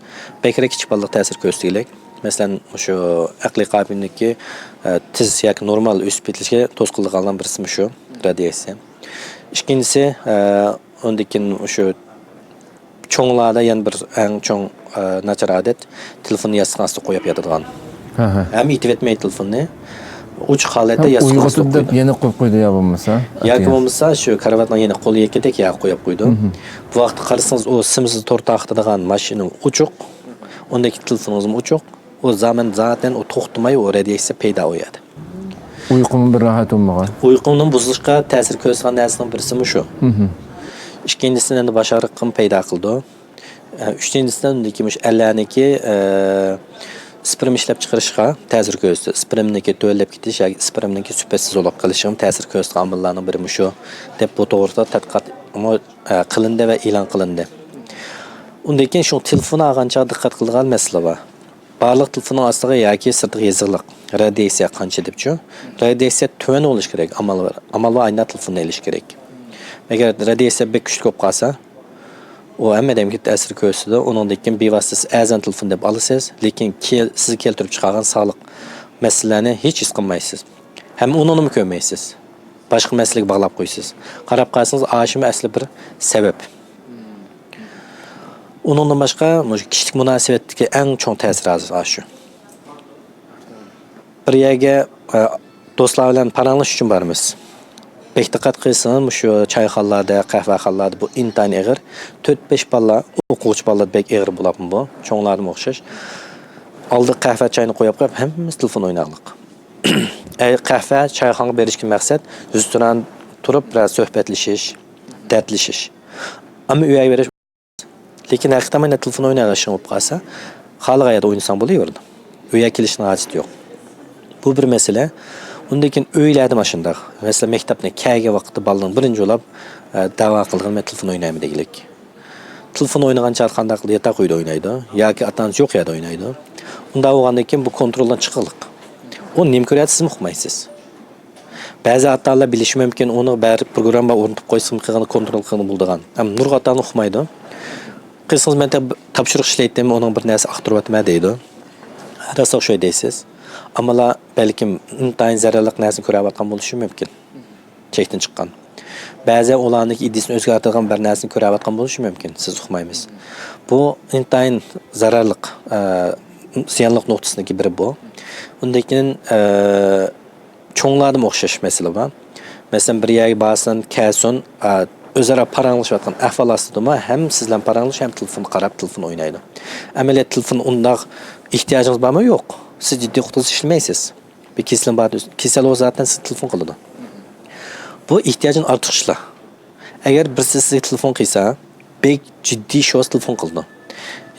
بەكرەك كىچىك بالىلارغا تەسىر كۆرسىتىدىكەن. مەسىلەن، مۇشۇ ئەقلىي قابىلىيىتىنىڭكى، ئە، تېز ياكى نورمال ئۆسۈپ يېتىلىشىگە توسقۇنلۇق قىلىدىغان بىرسى مۇشۇ رادىياتسىيە. ئىككىنچىسى، ئە، ئۇندىن كېيىن مۇشۇ چوڭلاردا يەنە بىر ئەڭ چوڭ، ئە، ناچار ئادەت، تېلېفوننى ياستۇقنىڭ ئاستىغا قويۇپ ياتىدىغان. ھە، ھە. ھەم ئېتىۋەتمەيدۇ تېلېفوننى. ئوچۇق ھالەتتە ھەم ياستۇقنىڭ ئاستىغا ئويغىتىپ دەپ قويىدۇ. يەنە قويۇپ قويىدۇ يا بولمىسا. ياكى بولمىسا شۇ كارىۋاتنىڭ يەنە قولى يېقىدەك يەرگە قويۇپ قويىدۇ. مھم. بۇ ۋاقىتتا قارىسىڭىز، ئۇ سىمسىز تور تارقىتىدىغان ماشىنىمۇ ئوچۇق. ئۇندىكى تېلېفونىڭىزمۇ ئوچۇق. ئۇ زامان زاتەن ئۇ توختىماي، ئۇ رادىياتسىيە پەيدا ئۇ يەردە. ئۇيقۇمۇ بىر راھەت بولمىغان. ئۇيقۇمنىڭ بۇزۇلۇشقا تەسىر كۆرسىتىدىغان نەرسىنىڭ بىرسى مۇشۇ. مھم. ئىككىنچىسىدىن ئەمدى باش ئاغرىقىمۇ پەيدا قىلىدۇ. ئە، ئۈچىنچىسىدىن ئۇندىكى مۇشۇ ئەرلەرنىڭكى، ئە، سپېرم ئىشلەپ چىقىرىشقا تەسىر كۆرسىتىدۇ. سپېرمنىڭكى تۆۋەنلەپ كېتىش ياكى سپېرمنىڭكى سۈپەتسىز بولۇپ قېلىشىغىمۇ تەسىر كۆرسىتىدىغان ئامىللارنىڭ بىرى مۇشۇ دەپ، بۇ توغرىسىدا تەتقىقاتمۇ، ئە، قىلىندى ۋە ئېلان قىلىندى. ئۇندىن كېيىن شۇ تېلېفون ئالغان چاغدا دىققەت قىلىدىغان مەسىلە بار. بارلىق تېلېفوننىڭ ئاستىغا ياكى سىرتىغا يېزىقلىق رادىياتسىيە قانچە دەپچۇ. رادىياتسىيە تۆۋەن بولۇشى كېرەك. ئامال بار. ئامال بار ئاينا تېلېفوننى ئېلىش كېرەك. ئەگەر رادىياتسىيە بەك كۈچلۈك بولۇپ قالسا، ئۇ ھەممە ئادەمگە تەسىر كۆرسىتىدۇ. ئۇنىڭدىن كېيىن بىۋاسىتە سىز ئەرزان تېلېفون دەپ ئالىسىز، لېكىن كېل-، سىزگە كەلتۈرۈپ چىقارغان ساغلىق مەسىلىلەرنى ھېچ ھېس قىلمايسىز. ھەم ئۇنىڭنىمۇ كۆرمەيسىز. باشقا مەسىلىگە باغلاپ قويىسىز. قاراپ قالسىڭىز، ئاشۇمۇ ئەسلى بىر سەۋەب. ئۇنىڭدىن باشقا، مۇشۇ كىشىلىك مۇناسىۋەتتىكى ئەڭ چوڭ تەسىر ھازىر ئاشۇ. بىر يەرگە، ئە، دوستلار بىلەن پاراڭلىشىش ئۈچۈن بارىمىز. بەك دىققەت قىلسىڭىز، مۇشۇ چايخانىلاردا، قەھۋەخانىلاردا بۇ ئىنتايىن ئېغىر. تۆت-بەش بالا، ئوقۇغۇچى بالىلار بەك ئېغىر بولۇپمۇ بۇ؟ چوڭلاردىمۇ ئوخشاش. ئالدىغا قەھۋە، چاينى قويۇپ قويۇپ، ھەممىسى تېلېفون ئويناغلىق. ئەي، قەھۋە، چايخانىغا بېرىشتىن مەقسەت رېستوران تۇرۇپ بىرەر سۆھبەتلىشىش، دەردلىشىش. ئەمما ئۆيگە بېرىش، لېكىن ھەقىقەتەن مانا تېلېفون ئوينايدىغان ئىشىڭ بولۇپ قالسا، خالىغان يەردە ئوينىساڭ بولۇۋېرىدۇ. ئۆيگە كېلىشنىڭ ھاجىتى يوق. بۇ بىر مەسىلە. ئۇندىن كېيىن ئۆيلەردە ماشۇنداق. مەسىلەن، مەكتەپنى كەلگەن ۋاقىتتا بالىنىڭ بىرىنچى بولۇپ، ئە، دەۋا قىلىدىغان، مەن تېلېفون ئوينايمەن دېگۈلۈك. تېلېفون ئوينىغان چاغدا قانداق قىلىدۇ؟ ياتاق ئۆيدە ئوينايدۇ ياكى ئاتا-ئانىسى يوق يەردە ئوينايدۇ. ئۇنداق بولغاندىن كېيىن بۇ كونترولدىن چىقىقلىق. ئۇ نېمە كۆرۈۋاتسا سىزمۇ ئۇقمايسىز. بەزى ئاتا-ئانىلار بىلىشى مۇمكىن، ئۇنىڭغا بەرىپ پروگرامما ئورنىتىپ قويسىمۇ قىلغىنى كونترول قىلغىلى بولىدىغان. ئەمما نۇرغۇن ئاتا-ئانا ئۇقمايدۇ. قىلسىڭىز مەن تەب-، تاپشۇرۇق ئىشلەيتتىم، ئۇنىڭ بىر نەرسە ئاختۇرۇۋاتىمەن دەيدۇ. راستلىق شۇ دەيسىز. ئەمما بەلكىم ئىنتايىن زەرەرلىك نەرسىنى كۆرۈۋاتقان بولۇشى مۇمكىن. چەكتىن چىققان. بەزى ئۇلارنىڭ ئىدىيىسىنى ئۆزگەرتىدىغان بىر نەرسىنى كۆرۈۋاتقان بولۇشى مۇمكىن، سىز ئۇقمايمىز. بۇ ئىنتايىن زەرەرلىك، ئە، زىيانلىق نۇقتىسىدىكى بىرى بۇ. ئۇندىن كېيىن، ئە، چوڭلاردىمۇ ئوخشاش مەسىلە بار. مەسىلەن، بىر يەرگە بارسۇن، كەلسۇن، ئە، ئۆزئارا پاراڭلىشىۋاتقان ئەھۋال ئاستىدىمۇ ھەم سىز بىلەن پاراڭلىشىپ، ھەم تېلېفونغا قاراپ، تېلېفون ئوينايدۇ. ئەمەلىيەتتە تېلېفون ئۇنداق ئېھتىياجىڭىز بارمۇ؟ يوق. سىز جىددىي قۇتۇلسا ئىشلىمەيسىز. بىر كېسىلىڭ بار، كېسەل بولسا زاتەن سىز تېلېفون قىلىدۇ. بۇ ئېھتىياجنى ئارتۇق ئىشلار. ئەگەر بىرسى سىزگە تېلېفون قىلسا، بەك جىددىي ئىش بولسا تېلېفون قىلىدۇ.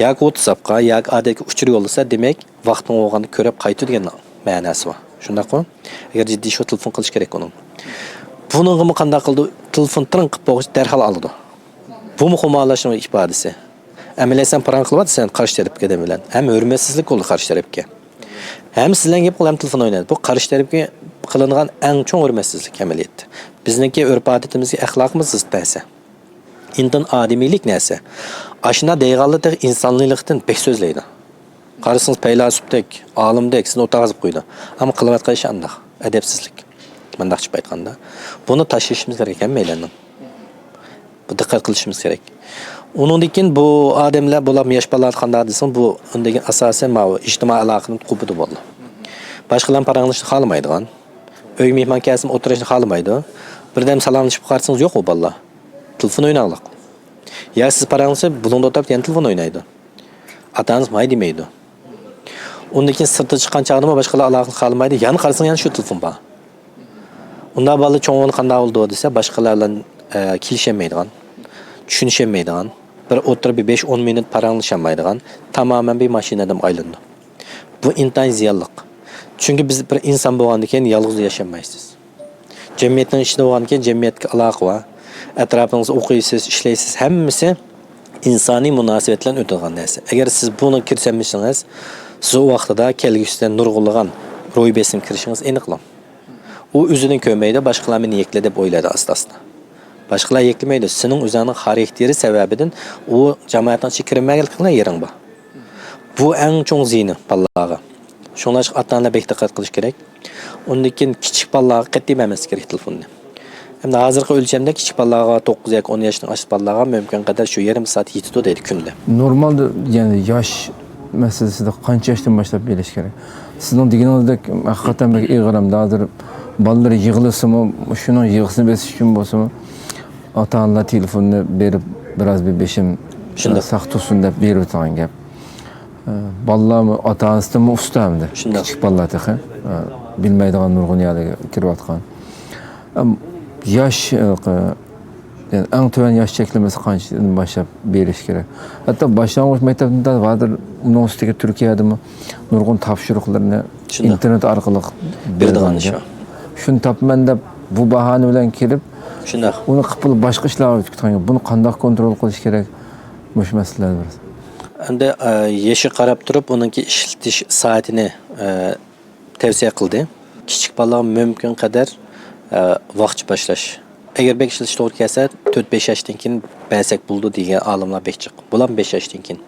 ياكى ۋاتساپقا، ياكى ئادەتتىكى ئۇچۇر يوللىسا، دېمەك، ۋاقتىڭ بولغاندا كۆرۈپ قايتىدۇ دېگەن مەناسى بار. شۇنداقمۇ؟ ئەگەر جىددىي ئىش بولسا تېلېفون قىلىش كېرەك ئۇنىڭ. بۇنىڭغىمۇ قانداق قىلىدۇ؟ تېلېفون تىرىڭ قىلىپ بولغۇچە دەرھال ئالىدۇ. بۇمۇ خۇمارلاشنىڭ ئىپادىسى. ئەمەلىيەتتە سەن پاراڭ قىلىۋاتىسەن قارشى تەرەپكە ئادەم بىلەن. ھەم ھۆرمەتسىزلىك بولدى قارشى تەرەپكە. ھەم سىز بىلەن گەپ قىلىپ ھەم تېلېفون ئوينايدۇ. بۇ قارشى تەرەپكە قىلىنغان ئەڭ چوڭ ھۆرمەتسىزلىك ئەمەلىيەتتە. بىزنىڭكى ئۆرپ-ئادىتىمىزگە، ئەخلاقىمىزغا زىت نەرسە. ئىنتايىن ئادىمىيلىك نەرسە. ئاشۇنداق دەيدىغانلار تېخى ئىنسانىيلىقتىن بەك سۆزلەيدۇ. قارىسىڭىز پەيلاسوپتەك، ئالىمدەك سىزنى ئوتتۇرىغا قويىدۇ. ئەمما قىلىۋاتقان ئىشى ئانداق. ئەدەپسىزلىك. مۇنداقچە ئېيتقاندا. بۇنى تاشلىشىمىز كېرەك ھەممەيلەننىڭ. بۇ دىققەت قىلىشىمىز كېرەك. ئۇنىڭدىن كېيىن بۇ ئادەملەر، بۇلار ياش بالىلار قانداق دېسىڭىز، بۇ ئۇندىن كېيىن ئاساسەن ماۋۇ ئىجتىمائىي ئالاقىنىڭ قۇپىدا بولىدۇ. باشقىلار بىلەن پاراڭلىشىشنى خالىمايدىغان، ئۆيگە مېھمان كەلسىمۇ ئولتۇرۇشنى خالىمايدۇ. بىردەم سالاملىشىپ قارىسىڭىز يوق ئۇ بالىلار. تېلېفون ئويناڭلىق. يا سىز پاراڭلىشىپ بۇلۇڭدا ئولتۇرۇپ يەنە تېلېفون ئوينايدۇ. ئاتا-ئانىسى ماي دېمەيدۇ. ئۇندىن كېيىن سىرتقا چىققان چاغدىمۇ باشقىلار ئالاقىلىق قالمايدۇ، يەنە قارىساڭ يەنە شۇ تېلېفون بار. ئۇنداق بالىلار چوڭ بولغاندا قانداق بولىدۇ دېسە، باشقىلار بىلەن ئە، كېلىشەلمەيدىغان، چۈشىنىشەلمەيدىغان، بىر ئولتۇرۇپ بىر بەش-ئون مىنۇت پاراڭلىشالمايدىغان، تامامەن بىر ماشىنا ئادەمگە ئايلىنىدۇ. بۇ ئىنتايىن زىيانلىق. چۈنكى بىز بىر ئىنسان بولغاندىن كېيىن يالغۇز ياشىيالمايسىز. جەمئىيەتنىڭ ئىچىدە بولغاندىن كېيىن جەمئىيەتكە ئالاقە بار. ئەتراپىڭىزدا ئوقۇيسىز، ئىشلەيسىز، ھەممىسى ئىنسانىي مۇناسىۋەت بىلەن ئۆتىدىغان نەرسە. ئەگەر سىز بۇنى كىرسەلمىسىڭىز، سىز ئۇ ۋاقتىدا كەلگۈسىدە نۇرغۇنلىغان روھىي بېسىم كىرىشىڭىز ئېنىقلا. ئۇ ئۆزىنى كۆرمەيدۇ، باشقىلار مېنى يەكلىدى دەپ ئويلايدۇ ئاستا-ئاستا. باشقىلار يەكلىمەيدۇ، سېنىڭ ئۆزۈڭنىڭ خاراكتېرى سەۋەبىدىن ئۇ جامائەتنىڭ ئىچىگە كىرمەيدىغانلىق يېرىڭ بار. بۇ ئەڭ چوڭ زىيىنى بالىلارغا. شۇڭلاشقا ئاتا-ئانىلار بەك دىققەت قىلىش كېرەك. ئۇندىن كېيىن كىچىك بالىلارغا قەتئىي بەرمەسلىك كېرەك تېلېفوننى. ئەمدى ھازىرقى ئۆلچەمدە كىچىك بالىلارغا، توققۇز ياكى ئون ياشتىن ئاشقان بالىلارغا مۇمكىن قەدەر شۇ يېرىم سائەت يېتىدۇ دەيدۇ كۈندە. نورمالدا، يەنى ياش مەسىلىسىدە قانچە ياشتىن باشلاپ بېرىش كېرەك؟ سىزنىڭ دېگىنىڭىزدەك ھەقىقەتەن بەك ئېغىر ئەمدى. ھازىر بالىلىرى يىغلىسىمۇ، شۇنىڭ يىغىسىنى بېسىش ئۈچۈن بولسىمۇ، ئاتا-ئانىلار تېلېفوننى بېرىپ، بىراز بىر بېشىم شۇنداق ساق تۇرسۇن دەپ بېرىۋېتىدىغان گەپ. ئە، بالىلارمۇ ئاتا-ئانىسىدىنمۇ ئۇستا ئەمدى. شۇنداق. كىچىك بالىلار تېخى. ئە، بىلمەيدىغان نۇرغۇن يەرلەرگە كىرىۋاتقان. ئەم، ياش، ئە، يەنى ئەڭ تۆۋەن ياش چەكلىمىسى قانچىدىن باشلاپ بېرىش كېرەك؟ ھەتتا باشلانغۇچ مەكتەپتىن تارتىپ ھازىر ئۇنىڭ ئۈستىگە تۈركىيەدىمۇ نۇرغۇن تاپشۇرۇقلىرىنى شۇنداق. ئىنتېرنېت ئارقىلىق بېرىدىغان بېرىدىغان ئىش ئىش بار. شۇنى تاپىمەن دەپ بۇ باھانە بىلەن كېلىپ، شۇنداق. ئۇنى قىپلا باشقا ئىشلارغا ئۆتۈپ كېتىدىغان. بۇنى قانداق كونترول قىلىش كېرەك؟ مۇشۇ مەسىلىلەر بىر. ئەمدى، ئە، يېشىغا قاراپ تۇرۇپ ئۇنىڭكى ئىشلىتىش سائىتىنى، ئە، تەۋسىيە قىلدى. كىچىك بالىلارغا مۇمكىن قەدەر، ئە، ۋاقچە باشلاش. ئەگەر بەك ئىشلىتىش توغرا كەلسە، تۆت-بەش ياشتىن كېيىن بەرسەك بولىدۇ دېگەن ئالىملار بەك جىق. بۇلارمۇ بەش ياشتىن كېيىن.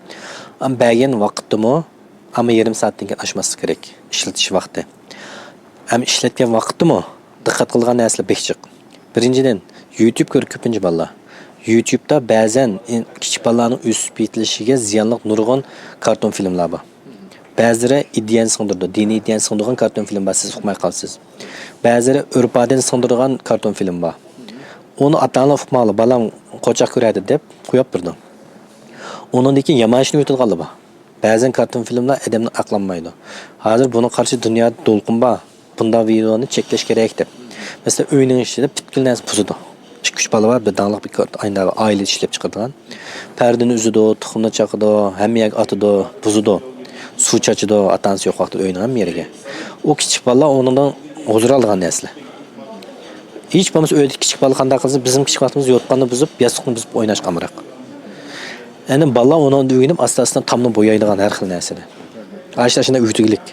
ئەمما بەرگەن ۋاقىتتىمۇ، ئەمما يېرىم سائەتتىن كېيىن ئاشماسلىق كېرەك ئىشلىتىش ۋاقتى. ئەمما ئىشلەتكەن ۋاقىتتىمۇ دىققەت قىلىدىغان نەرسىلەر بەك جىق. بىرىنچىدىن، يۇتۇب كۆرۈپ كۆپىنچە بالىلار. يۇتۇبتا بەزەن ئىن-، كىچىك بالىلارنىڭ ئۆسۈپ يېتىلىشىگە زىيانلىق نۇرغۇن كارتون فىلىملار بار. بەزىلىرى ئىدىيەنى سىڭدۈرىدۇ، دىنىي ئىدىيەنى سىڭدۈرىدىغان كارتون فىلىم بار، سىز ئۇقماي قالىسىز. بەزىلىرى ئۆرپ-ئادەتنى سىڭدۈرىدىغان كارتون فىلىم بار. ئۇنى ئاتا-ئانىلار ئۇقمايدۇ، بالام قوچاق كۆرەدۇ دەپ قويۇپ بېرىدۇ. ئۇنىڭدىن كېيىن يامان ئىشنى ئۆتىدىغانلار بار. بەزەن كارتون فىلىملار ئادەمنى ئاقلانمايدۇ. ھازىر بۇنىڭغا قارشى دۇنيادا دولقۇن بار. بۇنداق ۋىدېئونى چەكلەش كېرەك دەپ. مەسىلەن، ئۆينىڭ ئىچىدە پۈتكۈل نەرسە بۇزىدۇ. ئىككى-ئۈچ بالا بار، بىر داڭلىق بىر كارت-، ئاينا-، ئائىلە ئىشلەپ چىقىرىدىغان. پەردىنى ئۈزىدۇ، تۇخۇمنى چاقىدۇ، ھەممە يەرگە ئاتىدۇ، بۇزىدۇ. سۇ چاچىدۇ، ئاتا-ئانىسى يوق ۋاقىتتا ئۆينىڭ ھەممە يېرىگە. ئۇ كىچىك بالىلار ئۇنىڭدىن ھۇزۇر ئالىدىغان نەرسىلەر. ھېچ بولمىسا ئۆيدە كىچىك بالا قانداق قىلسا، بىزمۇ كىچىك ۋاقتىمىزدا يوتقاننى بۇزۇپ، ياستۇقنى بۇزۇپ ئويناشقا ئامراق. يەنى بالىلار ئۇنىڭدىن ئۆگىنىپ، ئاستا-ئاستا تامنى بويايدىغان ھەر خىل نەرسىنى. ئاشۇنداق ئۆگىتىگۈلۈك.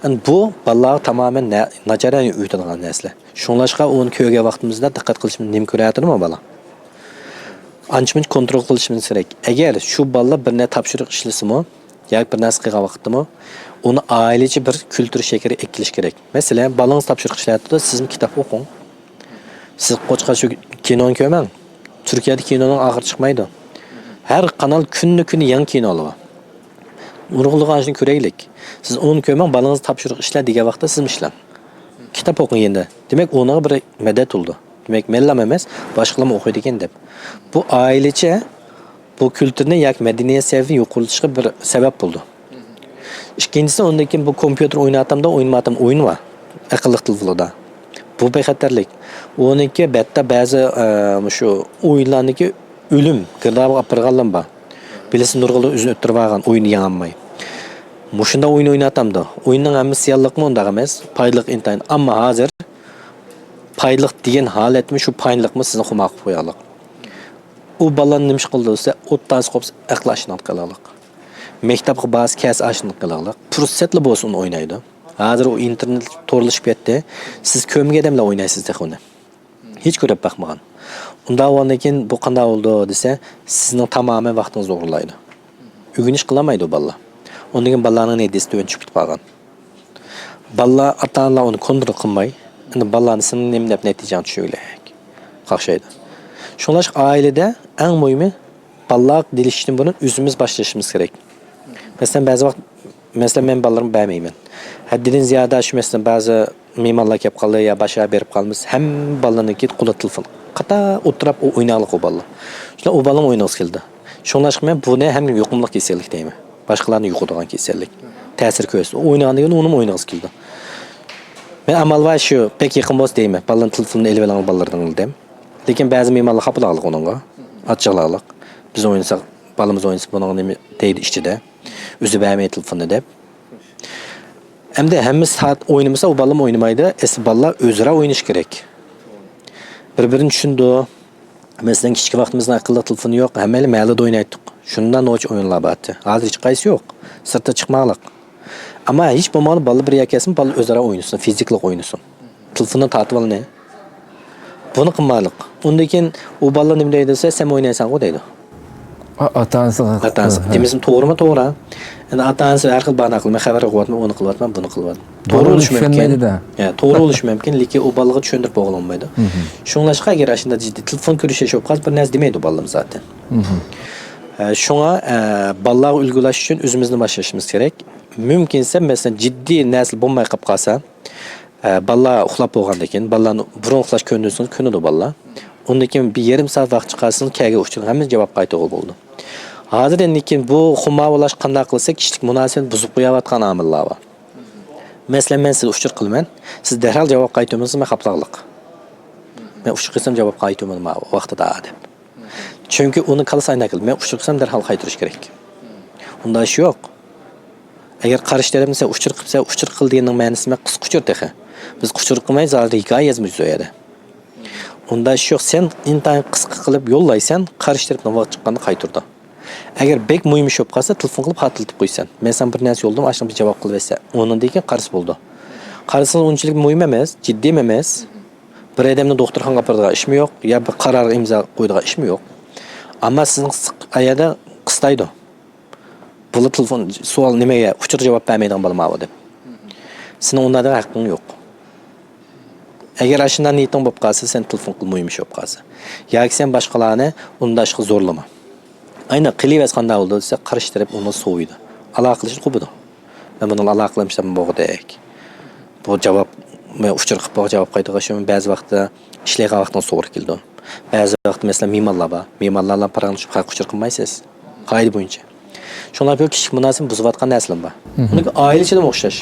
يەنى بۇ بالىلارغا تامامەن نە-، ناچار ئۆگىتىدىغان نەرسىلەر. شۇڭلاشقا ئۇنى كۆرگەن ۋاقتىمىزدا دىققەت قىلىشىمىز، نېمە كۆرۈۋاتىدۇ ما بالا؟ ئانچە-مۇنچە كونترول قىلىشىمىز كېرەك. ئەگەر شۇ بالىلار بىر نەرسە تاپشۇرۇق ئىشلىسىمۇ، ياكى بىر نەرسە قىلغان ۋاقىتتىمۇ، ئۇنى ئائىلىچە بىر كۈلتۈر شەكلى ئەكېلىش كېرەك. مەسىلەن، بالىڭىز تاپشۇرۇق ئىشلەۋاتىدۇ، سىزمۇ كىتاب ئوقۇڭ. سىز قوچقا شۇ كىنونى كۆرمەڭ. تۈركىيەدە كىنونىڭ ئاخىرى چىقمايدۇ. ھەر قانال كۈننى كۈنى يېڭى كىنولار بار. نۇرغۇنلىغان ئىشنى كۆرەيلىك. سىز ئۇنى كۆرمەڭ، بالىڭىز تاپشۇرۇق ئىشلە دېگەن ۋاقىتتا سىزمۇ ئىشلەڭ. كىتاب ئوقۇڭ يەنە. دېمەك، ئۇنىڭغا بىر مەدەت بولىدۇ. دېمەك، مەنلام ئەمەس، باشقىلارمۇ ئوقۇيدىكەن دەپ. بۇ ئائىلىچە بۇ كۈلتۈرنى ياكى مەدەنىيەت سەۋىيەسىنى يۇقىرىلىتىشقا بىر سەۋەب بولىدۇ. ئىككىنچىسى، ئۇندىن كېيىن بۇ كومپيۇتېر ئويناۋاتامدا، ئوينىماۋاتامدا ئويۇن بار. ئەقىللىق تېلېفوندا. بۇ بىخەتەرلىك. ئۇنىڭكى بەتتە بەزى، ئە، مۇشۇ ئويۇنلارنىڭكى ئۆلۈم گىردابىغا ئاپىرىدىغانلار بار. بىلىسىز، نۇرغۇنلىرى ئۆزىنى ئۆلتۈرۈۋالغان، ئويۇننى يېڭەلمەي. مۇشۇنداق ئويۇن ئويناۋاتامدۇ. ئويۇننىڭ ھەممىسى زىيانلىقمۇ؟ ئۇنداق ئەمەس. پايدىلىق ئىنتايىن. ئەمما ھازىر پايدىلىق دېگەن ھالەتمۇ شۇ پايدىلىقمۇ سىزنى خۇمار قىلىپ قويارلىق. ئۇ بالىلارنى نېمە ئىش قىلىدۇ دېسە، ئوتتانسى قوپسا ئەقلى ئاشۇنداق قېلىرلىق. مەكتەپكە بارسا كەلسە ئاشۇنداق قېلىرلىق. پۇرسەتلا بولسا ئۇنى ئوينايدۇ. ھازىر ئۇ ئىنتېرنېت تورلىشىپ كەتتى. سىز كۆرمىگەن ئادەملەر ئوينايسىز تېخى ئۇنى. ھېچ كۆرۈپ باقمىغان. ئۇنداق بولغاندىن كېيىن بۇ قانداق بولىدۇ دېسە، سىزنىڭ تامامەن ۋاقتىڭىزنى ئوغرىلايدۇ. ئۆگىنىش قىلالمايدۇ بالىلار. ئۇندىن كېيىن بالىلارنىڭ نەتىجىسى تۆۋەن چۈشۈپ كېتىپ قالغان. بالىلار، ئاتا-ئانىلار ئۇنى كونترول قىلماي، ئەمدى بالىلارنى سېنىڭ نېمە دەپ نەتىجەڭنى چۈشۈرگۈلۈك. قاقشايدۇ. شۇڭلاشقا ئائىلىدە ئەڭ مۇھىمى بالىلارغا دېيىشتىن بۇرۇن ئۆزىمىز باشلىشىمىز كېرەك. مەسىلەن، بەزى ۋاقىت، مەسىلەن، مەن بالىلىرىمغا بەرمەيمەن. ھەددىدىن زىيادە شۇ، مەسىلەن، بەزى مېھمانلار كەپ قالدى يا باشقا بېرىپ قالىمىز، ھەممە بالىنىڭكى قولىدا تېلېفون. قاتا ئولتۇراپ ئۇ ئويناڭلىق ئۇ بالىلار. شۇنداق ئۇ بالىنىڭ ئوينىغۇسى كېلىدۇ. شۇڭلاشقا مەن بۇنى ھەم يۇقۇملۇق كېسەللىك دەيمەن. باشقىلارنى يۇقىدىغان كېسەللىك. تەسىر كۆرسىتىدۇ. ئوينىغاندىن كېيىن ئۇنىمۇ ئوينىغۇسى كېلىدۇ. مەن ئامال بار شۇ، بەك يېقىن بولسا دەيمەن، بالىلارنىڭ تېلېفونىنى ئېلىۋېلىڭ بالىلىرىڭ دېدىم. لېكىن بەزى مېھمانلار خاپىلاقلىق ئۇنىڭغا، ئاچچىقلاقلىق. بىز ئوينىساق، بالىمىز ئوينىسا بۇنىڭغا نېمە دەيدۇ ئىچىدە. ئۆزى بەرمەي تېلېفوننى دەپ. ئەمدى ھەممە سائەت ئوينىمىسا، ئۇ بالىمۇ ئوينىمايدۇ. ئەسلى بالىلار ئۆزئارا ئوينىشى كېرەك. بىر-بىرىنى چۈشىنىدۇ. مەسىلەن، كىچىك ۋاقتىمىزدا ئەقىللىق تېلېفون يوق، ھەممەيلەن مەھەللىدە ئوينايتتۇق. شۇنداق نوچە ئويۇنلار بارتى. ھازىر ھېچقايسى يوق. سىرتقا چىقماڭلىق. ئەمما ھېچ بولمىغاندا بالىلار بىر يەرگە كەلسۇن، بالىلار ئۆزئارا ئوينىسۇن، فىزىكىلىق ئوينىسۇن. تېلېفوندىن تارتىۋالىنى. بۇنى قىلماڭلىق. ئۇندىن كېيىن ئۇ بالىلار نېمە دەيدۇ دېسە، سەن ئوينايسەنغۇ دەيدۇ. ئا-، ئاتا-ئانىسىغا ئاتا-ئانىسى. ھە. دېمىسىمۇ توغرىمۇ؟ توغرا. ئەمدى ئاتا-ئانىسى ھەر خىل باھانە قىلىپ، مەن خەۋەر قىلىۋاتىمەن، ئۇنى قىلىۋاتىمەن، بۇنى قىلىۋاتىمەن. توغرا بولۇشى مۇمكىن. يا، توغرا بولۇشى مۇمكىن، لېكىن ئۇ بالىغا چۈشەندۈرۈپ بولغىلى بولمايدۇ. شۇڭلاشقا ئەگەر ئاشۇنداق جىددىي تېلېفون كۆرۈشۈش بولۇپ قالسا، بىر نەرسە دېمەيدۇ بالىلىرىمىز زاتەن. ئە، شۇڭا، ئە، بالىلارغا ئۈلگە بولۇش ئۈچۈن ئۆزىمىزدىن باشلىشىمىز كېرەك. مۇمكىنسە، مەسىلەن، جىددىي نەرسە بولماي قېلىپ قالسا، ئە، بالىلار ئۇخلاپ بولغاندىن كېيىن، بالىلارنى بۇرۇن ئۇخلاش كۆندۈرسىڭىز، كۆنىدۇ بالىلار. ئۇندىن كېيىن بىر يېرىم سائەت ۋاقىت چىقارسىڭىز، كەلگەن ئۇچۇرغا ھەممىسى جاۋاب قايتۇرغىلى بولىدۇ. ھازىر ئەمدى كېيىن بۇ خۇمار بولاش قانداق قىلسا، كىشىلىك مۇناسىۋەتنى بۇزۇپ قويۇۋاتقان ئامىللار بار. مەسىلەن، مەن سىزگە ئۇچۇر قىلىمەن، سىز دەرھال جاۋاب قايتۇرمىسىڭىز، مەن خاپىلاقلىق. مەن ئۇچۇر قىلسام جاۋاب قايتۇرمىدىما ۋاقتىدا دەپ. چۈنكى ئۇنىڭ كاللىسى ئايناق كېلىدۇ. مەن ئۇچۇر قىلسام دەرھال قايتۇرۇش كېرەك. ئۇنداق ئىش يوق. ئەگەر قارشى تەرەپنى سەن ئۇچۇر قىلسا، ئۇچۇر قىل دېگەننىڭ مەنىسى نېمە؟ قىسقا ئۇچۇر تېخى. بىز ئۇچۇر قىلماي، زادى ھېكايە يازمايمىز ئۇ يەردە. ئۇنداق ئىش يوق. سەن ئىنتايىن قىسقا قىلىپ يوللايسەن، قارشى تەرەپنىڭ ۋاقتى چىققاندا قايتۇرىدۇ. ئەگەر بەك مۇھىم ئىش بولۇپ قالسا، تېلېفون قىلىپ خاتىرىلىتىپ قويىسەن. مەن ساڭا بىر نەرسە يوللىدىم، ئاشۇنى بىر جاۋاب قىلىۋەتسە، ئۇنىڭدىن كېيىن قارىسا بولىدۇ. قارىسىڭىز ئۇنچىلىك مۇھىم ئەمەس، جىددىيمۇ ئەمەس. بىر ئادەمنى دوختۇرخانىغا ئاپىرىدىغان ئىشمۇ يوق، يا بىر قارارغا ئىمزا قويىدىغان ئىشمۇ يوق. ئەمما سىزنىڭ قىسىق-، ئايەدە قىستايدۇ. بۇلا تېلېفون سوئال نېمىگە، ئۇچۇرغا جاۋاب بەرمەيدىغان بالا ماۋۇ دەپ. سېنىڭ ئۇنداق دېگەن ھەققىڭ يوق. ئەگەر ئاشۇنداق نىيىتىڭ بولۇپ قالسا، سەن تېلېفون قىل، مۇھىم ئىش بولۇپ قالسا. ياكى سەن باشقىلارنى ئۇنداق ئىشقا زورلىما. ئاينا قىلىۋەرسە قانداق بولىدۇ دېسە، قارشى تەرەپ ئۇنى سوۋۇيدۇ. ئالاقىلىشىشنى قوپىدۇ. مەن بۇنىڭ ئالاقىلىشىپ بولغۇدەك. بۇ جاۋاب، مەن ئۇچۇر قىلىپ بۇ جاۋاب قايتۇرغان شۇ بەزى ۋاقىتتا ئىشلەيدىغان ۋاقتىڭىز توغرا كېلىدۇ. بەزى ۋاقىتتا مەسىلەن مېھمانلار بار. مېھمانلار بىلەن پاراڭلىشىپ خەققە ئۇچۇر قىلمايسىز. قائىدە بويىچە. شۇڭلار بۇ كىشىلىك مۇناسىۋەتنى بۇزۇۋاتقان نەرسىلەر بار. ئۇنىڭكى ئائىلە ئىچىدىمۇ ئوخشاش.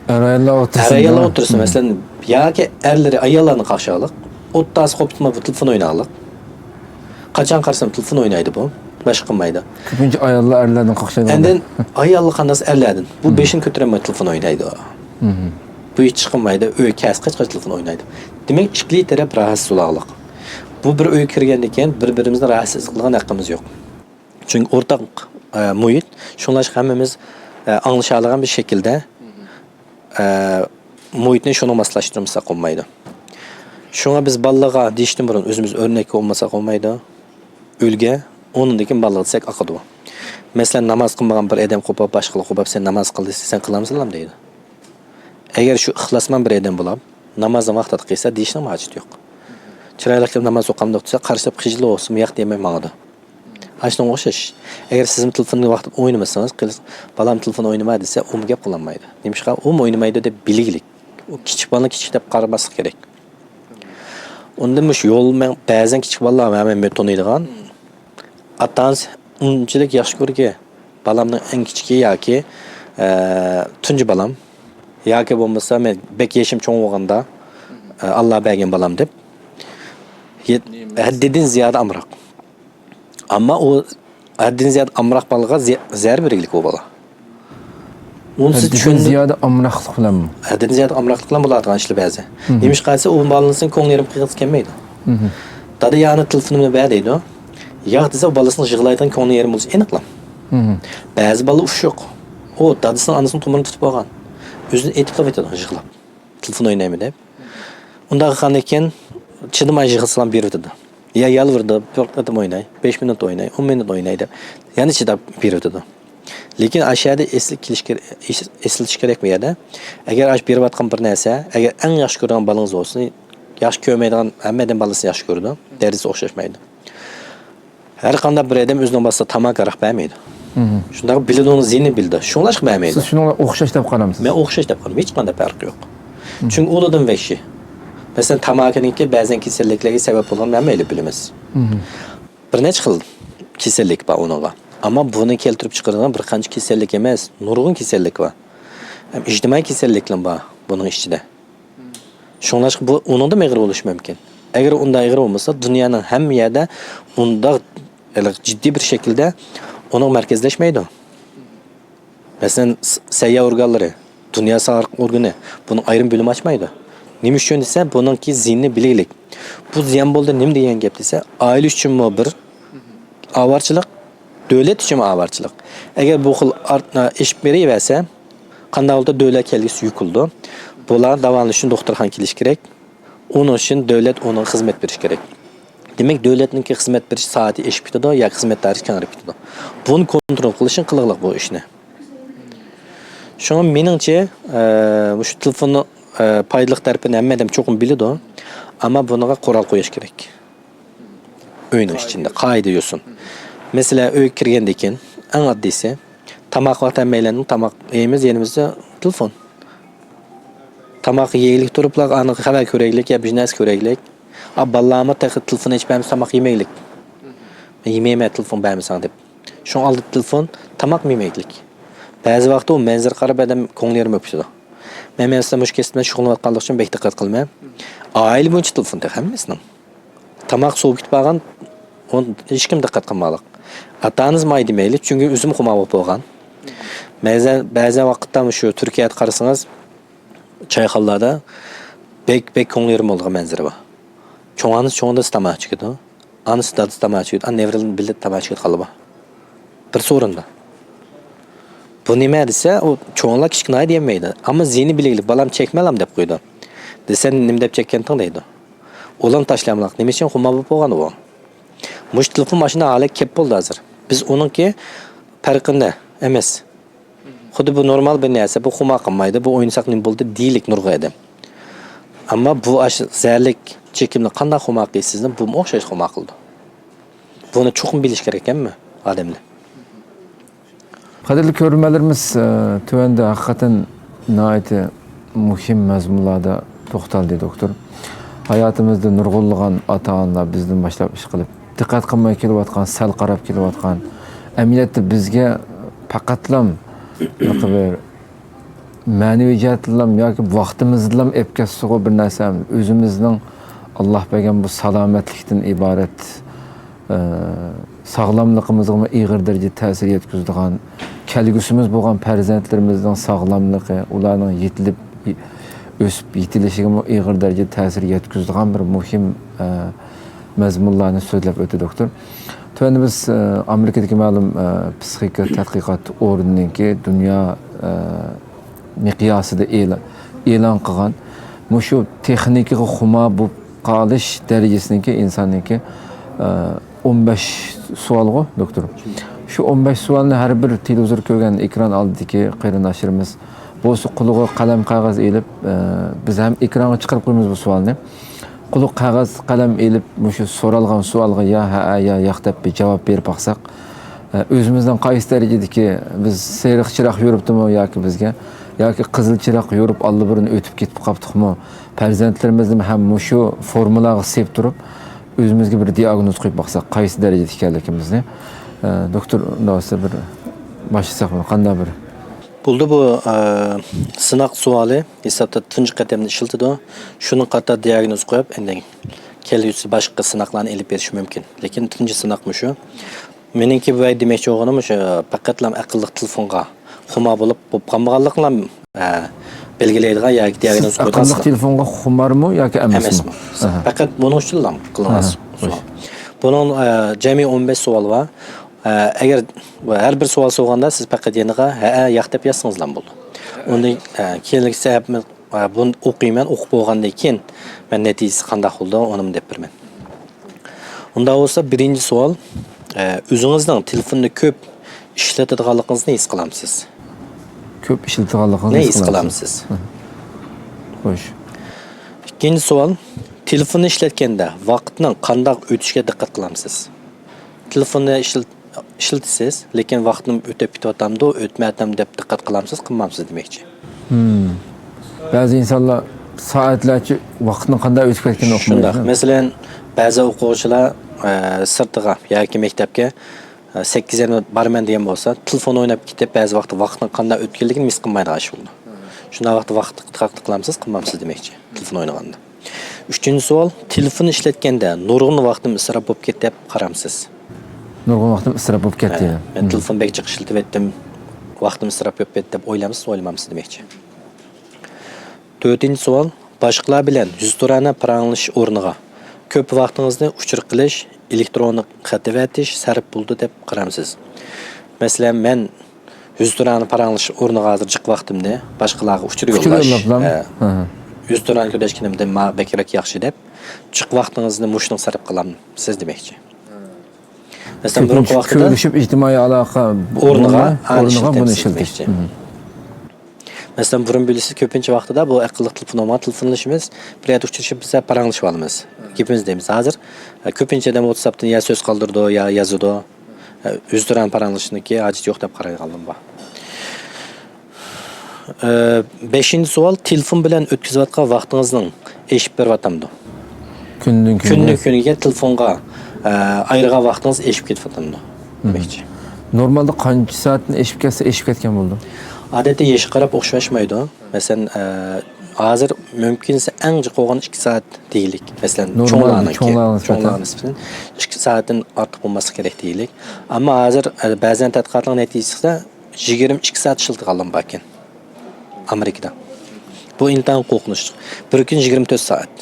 ئەر ئاياللار ئوتتۇرىسىدا. ئەر ئاياللار ئوتتۇرىسىدا، مەسىلەن، ياكى ئەرلىرى ئاياللارنى قاقشايلىق. ئوتتۇراسى قوپتىما بۇ تېلېفون ئوينايلىق. قاچان قارىسام تېلېفون ئوينايدۇ بۇ. باشقا قىلمايدۇ. كۆپىنچە ئاياللار ئەرلەردىن قاقشايدۇ. ئاندىن ئاياللار قانداق ئەرلەردىن. بۇ بېشىنى كۆتۈرەلمەي تېلېفون ئوينايدۇ. بۇ ھېچ قىلمايدۇ. ئۆي كەلسە قاچ-قاچ تېلېفون ئوينايدۇ. دېمەك، ئىككىلى تەرەپ راھەتسىز بولاغلىق. بۇ بىر ئۆيگە كىرگەندىن كېيىن بىر-بىرىمىزنى راھەتسىز قىلىدىغان ھەققىمىز يوق. چۈنكى ئورتاق، ئە، مۇھىت، شۇڭلاشقا ھەممىمىز، ئە، ئاڭلىشالىغان بىر شەكىلدە، ئە، مۇھىتنى شۇنىڭغا ماسلاشتۇرمىساق بولمايدۇ. شۇڭا بىز بالىلارغا دېيىشتىن بۇرۇن ئۆزىمىز ئۆرنەككە بولمىساق بولمايدۇ. ئۈلگە، ئۇنىڭدىن كېيىن بالىلارغا دېسەك ئاقىدۇ. مەسىلەن، ناماز قىلمىغان بىر ئادەم قوپۇپ باشقىلار قوپۇپ سەن ناماز قىل دېسە، سەن قىلامسەن دەيدۇ. ئەگەر شۇ ئىخلاسمەن بىر ئادەم بولۇپ، نامازنى ۋاقتىدا قىلسا، دېيىشنىڭ ھاجىتى يوق. چىرايلىق قىلىپ ناماز ئوقامدۇق دېسە، قارشى تەرەپ خىجىل بولسىمۇ ياق دېمەي ماڭىدۇ. ئاشۇنىڭغا ئوخشاش. ئەگەر سىزمۇ تېلېفوننى ۋاقتىدا ئوينىمىسىڭىز، قىل-، بالام تېلېفون ئوينىما دېسە، ئۇمۇ گەپ قىلالمايدۇ. نېمىشقا؟ ئۇمۇ ئوينىمايدۇ دەپ بىلگىلىك. ئۇ كىچىك بالىنى كىچىك دەپ قارىماسلىق كېرەك. ئۇندىن مۇشۇ يول مەن-، بەزەن كىچىك بالىلار ۋە مەن تونۇيدىغان ئاتا-ئانىسى ئۇنچىلىك ياخشى كۆرگەن بالامنىڭ ئەڭ كىچىكى ياكى، ئە، تۇنجى بالام ياكى بولمىسا مەن بەك يېشىم چوڭ بولغاندا، ئە، ئاللا بەرگەن بالام دەپ يەت-، ھەددىدىن زىيادە ئامراق. ئەمما ئۇ ھەددىدىن زىيادە ئامراق بالىغا زە-، زەربە بەرگىلىك ئۇ بالا. ئۇنسىز ھەددىدىن چۈشەندى. زىيادە ئامراقلىق بىلەنمۇ؟ ھەددىدىن زىيادە ئامراقلىق بىلەن بولىدىغان ئىشلار بەزى. نېمىشقا دېسە، ئۇ بالىنىڭ كۆڭلى يېرىم قىلغۇسى كەلمەيدۇ. دادا يا ئانا تېلېفونۇمنى بەر دەيدۇ. ياق دېسە، ئۇ بالىسىنىڭ يىغلايدىغان كۆڭلى يېرىم بولۇشى ئېنىقلا. بەزى بالىلار ئۇششۇق. ئۇ دادىسىنىڭ ئانىسىنىڭ تومۇرىنى تۇتۇپ ئالغان. ئۆزىنى ئېتىپ قېلىۋېتىدۇ يىغلاپ. تېلېفون ئوينايمەن دەپ. ئۇنداق قىلغاندىن كېيىن چىدىماي يىغلىسىلا بېرىۋېتىدۇ. يا يالۋۇرىدۇ، بىر قېتىم ئويناي، بەش مىنۇت ئويناي، ئون مىنۇت ئويناي دەپ يەنە چىداپ بېرىۋېتىدۇ. لېكىن ئاشۇ يەردە ئېسىل كېلىش كېرەك، ئېسىلىتىش كېرەك بۇ يەردە. ئەگەر ئاشۇ بېرىۋاتقان بىر نەرسە، ئەگەر ئەڭ ياخشى كۆرىدىغان بالىڭىز بولسا، ياخشى كۆرمەيدىغان ھەممە ئادەم بالىسىنى ياخشى كۆرىدۇ. دەرىجىسى ئوخشاشمايدۇ. ھەر قانداق بىر ئادەم ئۆزىنىڭ بالىسىغا تاماكا ھاراق بەرمەيدۇ. شۇنداق بىلىدۇ، ئۇنىڭ زىيىنىنى بىلىدۇ. شۇڭلاشقا بەرمەيدۇ. سىز شۇنىڭغا ئوخشاش دەپ قارامسىز؟ مەن ئوخشاش دەپ قارايمەن. ھېچقانداق پەرقى يوق. چۈنكى ئۇلىدىن ۋەھشىي. مەسىلەن، تاماكىنىڭكى بەزەن كېسەللىكلەرگە سەۋەب بولغانلىرىنى ھەممەيلەن بىلىمىز. بىر نەچچە خىل كېسەللىك بار ئۇنىڭغا. ئەمما بۇنى كەلتۈرۈپ چىقىرىدىغان بىر قانچە كېسەللىك ئەمەس، نۇرغۇن كېسەللىك بار. ھەم ئىجتىمائىي كېسەللىكلەرمۇ بار بۇنىڭ ئىچىدە. شۇڭلاشقا بۇ ئۇنىڭدىن ئېغىر بولۇشى مۇمكىن. ئەگەر ئۇنداق ئېغىر بولمىسا، دۇنيانىڭ ھەممە يەردە ئۇنداق، ھېلىقى جىددىي بىر شەكىلدە ئۇنىڭ مەركەزلەشمەيدۇ. مەسىلەن، س-، سەھىيە ئورگانلىرى، دۇنيا ساغلىق ئورگىنى بۇنىڭ ئايرىم بۆلۈم ئاچمايدۇ. نېمە ئۈچۈن دېسە، بۇنىڭكى زىيىنى بىلگىلىك. بۇ زىيان بولدى نېمە دېگەن گەپ دېسە، ئائىلە ئۈچۈنمۇ بىر ئاۋارىچىلىق، دۆلەت ئۈچۈنمۇ ئاۋارىچىلىق. ئەگەر بۇ خىل ئارت-، ئېشىپ بېرىۋەرسە، قانداق بولدى، دۆلەت كەلگۈسى يۈكۈلدى. بۇلار داۋالىنىش ئۈچۈن دوختۇرخانىغا كېلىشى كېرەك. ئۇنىڭ ئۈچۈن دۆلەت ئۇنىڭغا خىزمەت بېرىشى كېرەك. دېمەك، دۆلەتنىڭكى خىزمەت بېرىش سائىتى ئېشىپ كېتىدۇ ياكى خىزمەت دائىرىسى كېڭىيىپ كېتىدۇ. بۇنى كونترول قىلىشنى قىلغىلىق بۇ ئىشنى. شۇڭا مېنىڭچە، ئە، مۇشۇ تېلېفوننىڭ، ئە، پايدىلىق تەرىپىنى ھەممە ئادەم چوقۇم بىلىدۇ. ئەمما بۇنىڭغا قورال قويۇش كېرەك. ئۆينىڭ ئىچىدە قائىدە يوسۇن. مەسىلەن، ئۆيگە كىرگەندىن كېيىن، ئەڭ ئاددىيسى، تاماق ۋاقتى ھەممەيلەن تاماق يەيمىز، يېنىمىزدا تېلېفون. تاماق يەيلىك تۇرۇپلا، ئاندىن خەۋەر كۆرەيلىك يا بىر نەرسە كۆرەيلىك. ئا، بالىلارمۇ تېخى تېلېفون ئېچىپ بەرمىسە تاماق يېمەيلىك. مەن يېمەيمەن تېلېفون بەرمىسەڭ دەپ. شۇڭا ئالدى تېلېفون، تاماق يېمەيلىك. بەزى ۋاقىتتا ئۇ مەنزىرىگە قاراپ ئادەم كۆڭلى يېرىم بولۇپ كېتىدۇ. مەن، مەن مەسىلەن، مۇشۇ كەسىپتە شۇغۇللىنىۋاتقانلىقى ئۈچۈن بەك دىققەت قىلىمەن. ئائىلە بويىچە تېلېفون تېخى ھەممىسىنىڭ. تاماق سوۋۇپ كېتىپ قالغان، ئۇنى ھېچكىم دىققەت قىلمايدۇ. ئاتا-ئانىسى ماي دېمەيلى، چۈنكى ئۆزىمۇ خۇمار بولۇپ بولغان. بەزەن، بەزەن ۋاقىتتا مۇشۇ تۈركىيەدە قارىسىڭىز، چايخانىلاردا بەك، بەك كۆڭلى يېرىم بولىدىغان مەنزىرە بار. چوڭ ئانىسى، چوڭ دادىسى تاماكا چېكىدۇ. ئانىسى، دادىسى تاماكا چېكىدۇ. ئانا نېۋىرىلەر بىللە تاماكا چېكىدىغانلار بار. بىر سورۇندا. بۇ نېمە دېسە، ئۇ چوڭلار كىچىككىنە دېيەلمەيدۇ. ئەمما زىيىنى بىلگىلى، بالام چەكمە بالام دەپ قويىدۇ. دېسە، نېمە دەپ چەككەنتىڭ دەيدۇ. ئۇلارنى تاشلىماق. نېمە ئۈچۈن خۇمار بولۇپ بولغان ئۇ؟ مۇشۇ تېلېفون ماشىنا ھالەتكە كەپ بولدى ھازىر. بىز ئۇنىڭكى پەرقىنى ئەمەس. خۇددى بۇ نورمال بىر نەرسە، بۇ خۇمار قىلمايدۇ، بۇ ئوينىساق نېمە بولدى دېيىلىك نۇرغۇن ئادەم. ئەمما بۇ ئاش زەھەرلىك چېكىملىك قانداق خۇمار قىلسىزنى، بۇمۇ ئوخشاش خۇمار قىلىدۇ. بۇنى چوقۇم بىلىش كېرەك ھەممە ئادەملەر. قەدىرلىك كۆرۈرمەنلىرىمىز، ئە، تۆۋەندە ھەقىقەتەن ناھايىتى مۇھىم مەزمۇنلاردا توختالدى، دوكتور. ھاياتىمىزدا نۇرغۇنلىغان ئاتا-ئانىلار بىزدىن باشلاپ ئىشقىلىپ، دىققەت قىلماي كېلىۋاتقان، سەل قاراپ كېلىۋاتقان، ئەمەلىيەتتە بىزگە پەقەتلام بىر مەنىۋى جەھەتتىنلام ياكى ۋاقتىمىزنىلام ئېلىپ كەتسىغۇ بىر نەرسە، ئۆزىمىزنىڭ ئاللاھ بەرگەن بۇ سالامەتلىكتىن ئىبارەت، ئە، ساغلاملىقىمىزغىمۇ ئېغىر دەرىجىدە تەسىر يەتكۈزىدىغان، كەلگۈسىمىز بولغان پەرزەنتلىرىمىزنىڭ ساغلاملىقى، ئۇلارنىڭ يېتىلىپ، ئۆسۈپ يېتىلىشىگىمۇ ئېغىر دەرىجىدە تەسىر يەتكۈزىدىغان بىر مۇھىم، ئە، مەزمۇنلارنى سۆزلەپ ئۆتتى، دوكتور. تۆۋەندە بىز، ئە، ئامېرىكىدىكى مەلۇم، ئە، پسىخىكا تەتقىقات ئورنىنىڭكى دۇنيا، ئە، مىقياسىدا ئېلا-، ئېلان قىلغان مۇشۇ تېخنىكىغا خۇمار بولۇپ قالىش دەرىجىسىنىڭكى ئىنساننىڭكى، ئە، ئون بەش سوئالغۇ، دوكتور. شۇ ئون بەش سوئالنى ھەر بىر تېلېۋىزور كۆرگەن، ئېكران ئالدىدىكى قېرىنداشلىرىمىز بولسا قولىغا قەلەم، قەغەز ئېلىپ، ئە، بىز ھەم ئېكرانغا چىقىرىپ قويىمىز بۇ سوئالنى. قولىغا قەغەز، قەلەم ئېلىپ، مۇشۇ سورالغان سوئالغا يا ھەئە، يا ياق دەپ بىر جاۋاب بېرىپ باقساق، ئە، ئۆزىمىزنىڭ قايسى دەرىجىدىكى، بىز سېرىق چىراغ يورۇپتىمۇ ياكى بىزگە، ياكى قىزىل چىراغ يورۇپ ئاللىبۇرۇن ئۆتۈپ كېتىپ قاپتۇقمۇ؟ پەرزەنتلىرىمىزنى ھەم مۇشۇ فورمۇلىغا سېلىپ تۇرۇپ، ئۆزىمىزگە بىر دىئاگنوز قويۇپ باقساق، قايسى دەرىجىدە ئىكەنلىكىمىزنى. ئە، دوكتور، ئۇنداق بولسا بىر باشلىساق، قانداق بىر؟ بولدى، بۇ، ئە، سىناق سوئالى ھېسابتا تۇنجى قېتىمنى ئىشلىتىدۇ. شۇنىڭغا قارىتا دىئاگنوز قويۇپ، ئاندىن كەلگۈسىدە باشقا سىناقلارنى ئېلىپ بېرىشى مۇمكىن. لېكىن تۇنجى سىناق مۇشۇ. مېنىڭكى بۇ دېمەكچى بولغىنىم مۇشۇ، پەقەتلا ئەقىللىق تېلېفونغا خۇمار بولۇپ، بولۇپ قالمىغانلىقىڭلار، ئە، بەلگىلەيدىغان ياكى دىئاگنوز قويىدىغان ئەقىللىق سىناق. تېلېفونغا خۇمارمۇ ياكى ئەمەسمۇ؟ ئەمەسمۇ. ئەھە. پەقەت بۇنىڭ ئۈچۈنلا قىلىنغان ئەھە، سوئال. خوش. بۇنىڭ، ئە، جەمئىي ئون بەش سوئال بار. ئە، ئەگەر ھەر بىر سوئال سورىغاندا سىز پەقەت يېنىغا ھەئە، ياق دەپ يازسىڭىزلا بولىدۇ. ئۇندىن، ئە، كېيىنلىكىسى ھە، بۇنى ئوقۇيمەن، ئوقۇپ بولغاندىن كېيىن مەن نەتىجىسى قانداق بولىدۇ، ئۇنىمۇ دەپ بېرىمەن. ئۇنداق بولسا، بىرىنچى سوئال، ئە، ئۆزىڭىزنىڭ تېلېفوننى كۆپ ئىشلىتىدىغانلىقىڭىزنى ھېس قىلامسىز؟ كۆپ ئىشلىتىدىغانلىقىڭىزنى ھېس قىلامسىز؟ ھە. خوش. ئىككىنچى سوئال، تېلېفوننى ئىشلەتكەندە ۋاقىتنىڭ قانداق ئۆتۈشىگە دىققەت قىلامسىز؟ تېلېفوننى ئىشلىت-، ئىشلىتىسىز، لېكىن ۋاقتىم ئۆتۈپ كېتىۋاتامدۇ، ئۆتمەيۋاتامدۇ دەپ دىققەت قىلامسىز، قىلمامسىز دېمەكچى. ھىم. بەزى ئىنسانلار سائەتلەرچە ۋاقىتنىڭ قانداق ئۆتۈپ كەتكىنىنى ئۇقمايدۇ. شۇنداق. مەسىلەن، بەزى ئوقۇغۇچىلار، ئە، سىرتىغا ياكى مەكتەپكە، ئە، سەككىز يېرىمدا بارىمەن دېگەن بولسا، تېلېفون ئويناپ كېتىپ، بەزى ۋاقىتتا ۋاقىتنىڭ قانداق ئۆتكەنلىكىنى ھېس قىلمايدىغان ئىش بولىدۇ. شۇنداق ۋاقىتتا ۋاقىت تاقتى قىلامسىز، قىلمامسىز دېمەكچى، تېلېفون ئوينىغاندا. ئۈچىنچى سوئال، تېلېفون ئىشلەتكەندە نۇرغۇن ۋاقتىم ئىسراپ بولۇپ كەتتى دەپ قارامسىز؟ نۇرغۇن ۋاقتىم ئىسراپ بولۇپ كەتتى. ھە، مەن تېلېفون بەك جىق ئىشلىتىۋەتتىم، ۋاقتىم ئىسراپ بولۇپ كەتتى دەپ ئويلامسىز، ئويلىمامسىز دېمەكچى. تۆتىنچى سوئال، باشقىلار بىلەن يۈزتۇرانە پاراڭلىشىش ئورنىغا كۆپ ۋاقتىڭىزنى ئۇچۇر قىلىش، ئېلېكترونلۇق خەت ئەۋەتىش سەرپ بولىدۇ دەپ قارامسىز؟ مەسىلەن، مەن يۈزتۇرانە پاراڭلىشىش ئورنىغا ھازىر جىق ۋاقتىمنى باشقىلارغا ئۇچۇر يوللاش، يۈزتۇرانە كۆرۈشكىنىمدىن ماڭا بەكرەك ياخشى دەپ، جىق ۋاقتىڭىزنى مۇشۇنىڭغا سەرپ قىلامسىز دېمەكچى. مەسىلەن، بۇرۇنقى ۋاقتىدا كۆرۈشۈپ ئىجتىمائىي ئالاقە ئورنىغا بۇنى ئىشلىتىمىز دېمەكچى. مەسىلەن، بۇرۇن بىلىسىز، كۆپىنچە ۋاقتىدا بۇ ئەقىللىق تېلېفون بولمىغان تېلېفونلىشىمىز، بىر يەردە ئۇچرىشىپ بىز پاراڭلىشىپ ئالىمىز. گېپىمىز دەيمىز. ھازىر، ئە، كۆپىنچە ئادەم ۋاتساپتىن يا سۆز قالدۇرىدۇ، يا يازىدۇ. ئە، يۈزتۇرانە پاراڭلىشىشنىڭكى ھاجىتى يوق دەپ قارايدىغانلىرىم بار. ئە، بەشىنچى سوئال، تېلېفون بىلەن ئۆتكۈزۈۋاتقان ۋاقتىڭىزنىڭ ئېشىپ بېرىۋاتامدۇ؟ كۈندىن كۈنگە. كۈندىن كۈنگە تېلېفونغا، ئە، ئايرىغان ۋاقتىڭىز ئېشىپ كېتىۋاتامدۇ؟ دېمەكچى. نورمالدا قانچە سائەتتىن ئېشىپ كەتسە، ئېشىپ كەتكەن بولىدۇ؟ ئادەتتە يېشىغا قاراپ ئوخشاشمايدۇ. مەسىلەن، ئە، ھازىر مۇمكىنسە ئەڭ جىق بولغان ئىككى سائەت دېيىلىك. مەسىلەن، نورمال، چوڭلارنىڭكى، چوڭلارغا نىسبەتەن. چوڭلارغا نىسبەتەن ئىككى سائەتتىن ئارتۇق بولماسلىقى كېرەك دېيىلىك. ئەمما ھازىر، ئە، بەزەن تەتقىقاتنىڭ نەتىجىسىدە يىگىرمە ئىككى سائەت ئىشلىتىدىغانلار باركەن ئامېرىكىدا. بۇ ئىنتايىن قورقۇنچلۇق. بىر كۈن يىگىرمە تۆت سائەت.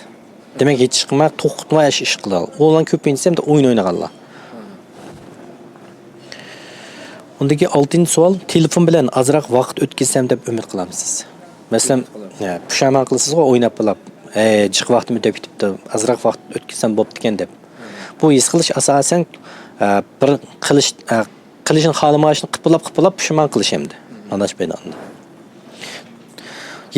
دېمەك، ھېچ ئىش قىلماي، توختىماي ئىش، ئىش قىلىدىغان. ئۇلارنىڭ كۆپىنچىسى ئەمدى ئويۇن ئوينىغانلار. ئۇندىكى ئالتىنچى سوئال، تېلېفون بىلەن ئازراق ۋاقىت ئۆتكۈزسەم دەپ ئۈمىد قىلامسىز؟ مەسىلەن، ئۈمىد قىلىمەن. يا، پۇشايمان قىلىسىزغۇ، ئويناپ بولاپ، ئەي، جىق ۋاقتىم ئۆتۈپ كېتىپتۇ، ئازراق ۋاقىت ئۆتكۈزسەم بوپتىكەن دەپ. بۇ ھېس قىلىش ئاساسەن، ئە، بىر قىلىش، ئە، قىلىشنى خالىمىغان ئىشنى قىلىپ بولاپ، قىلىپ بولاپ پۇشايمان قىلىش ئەمدى. مانا شۇ پەيدا ئاندىن.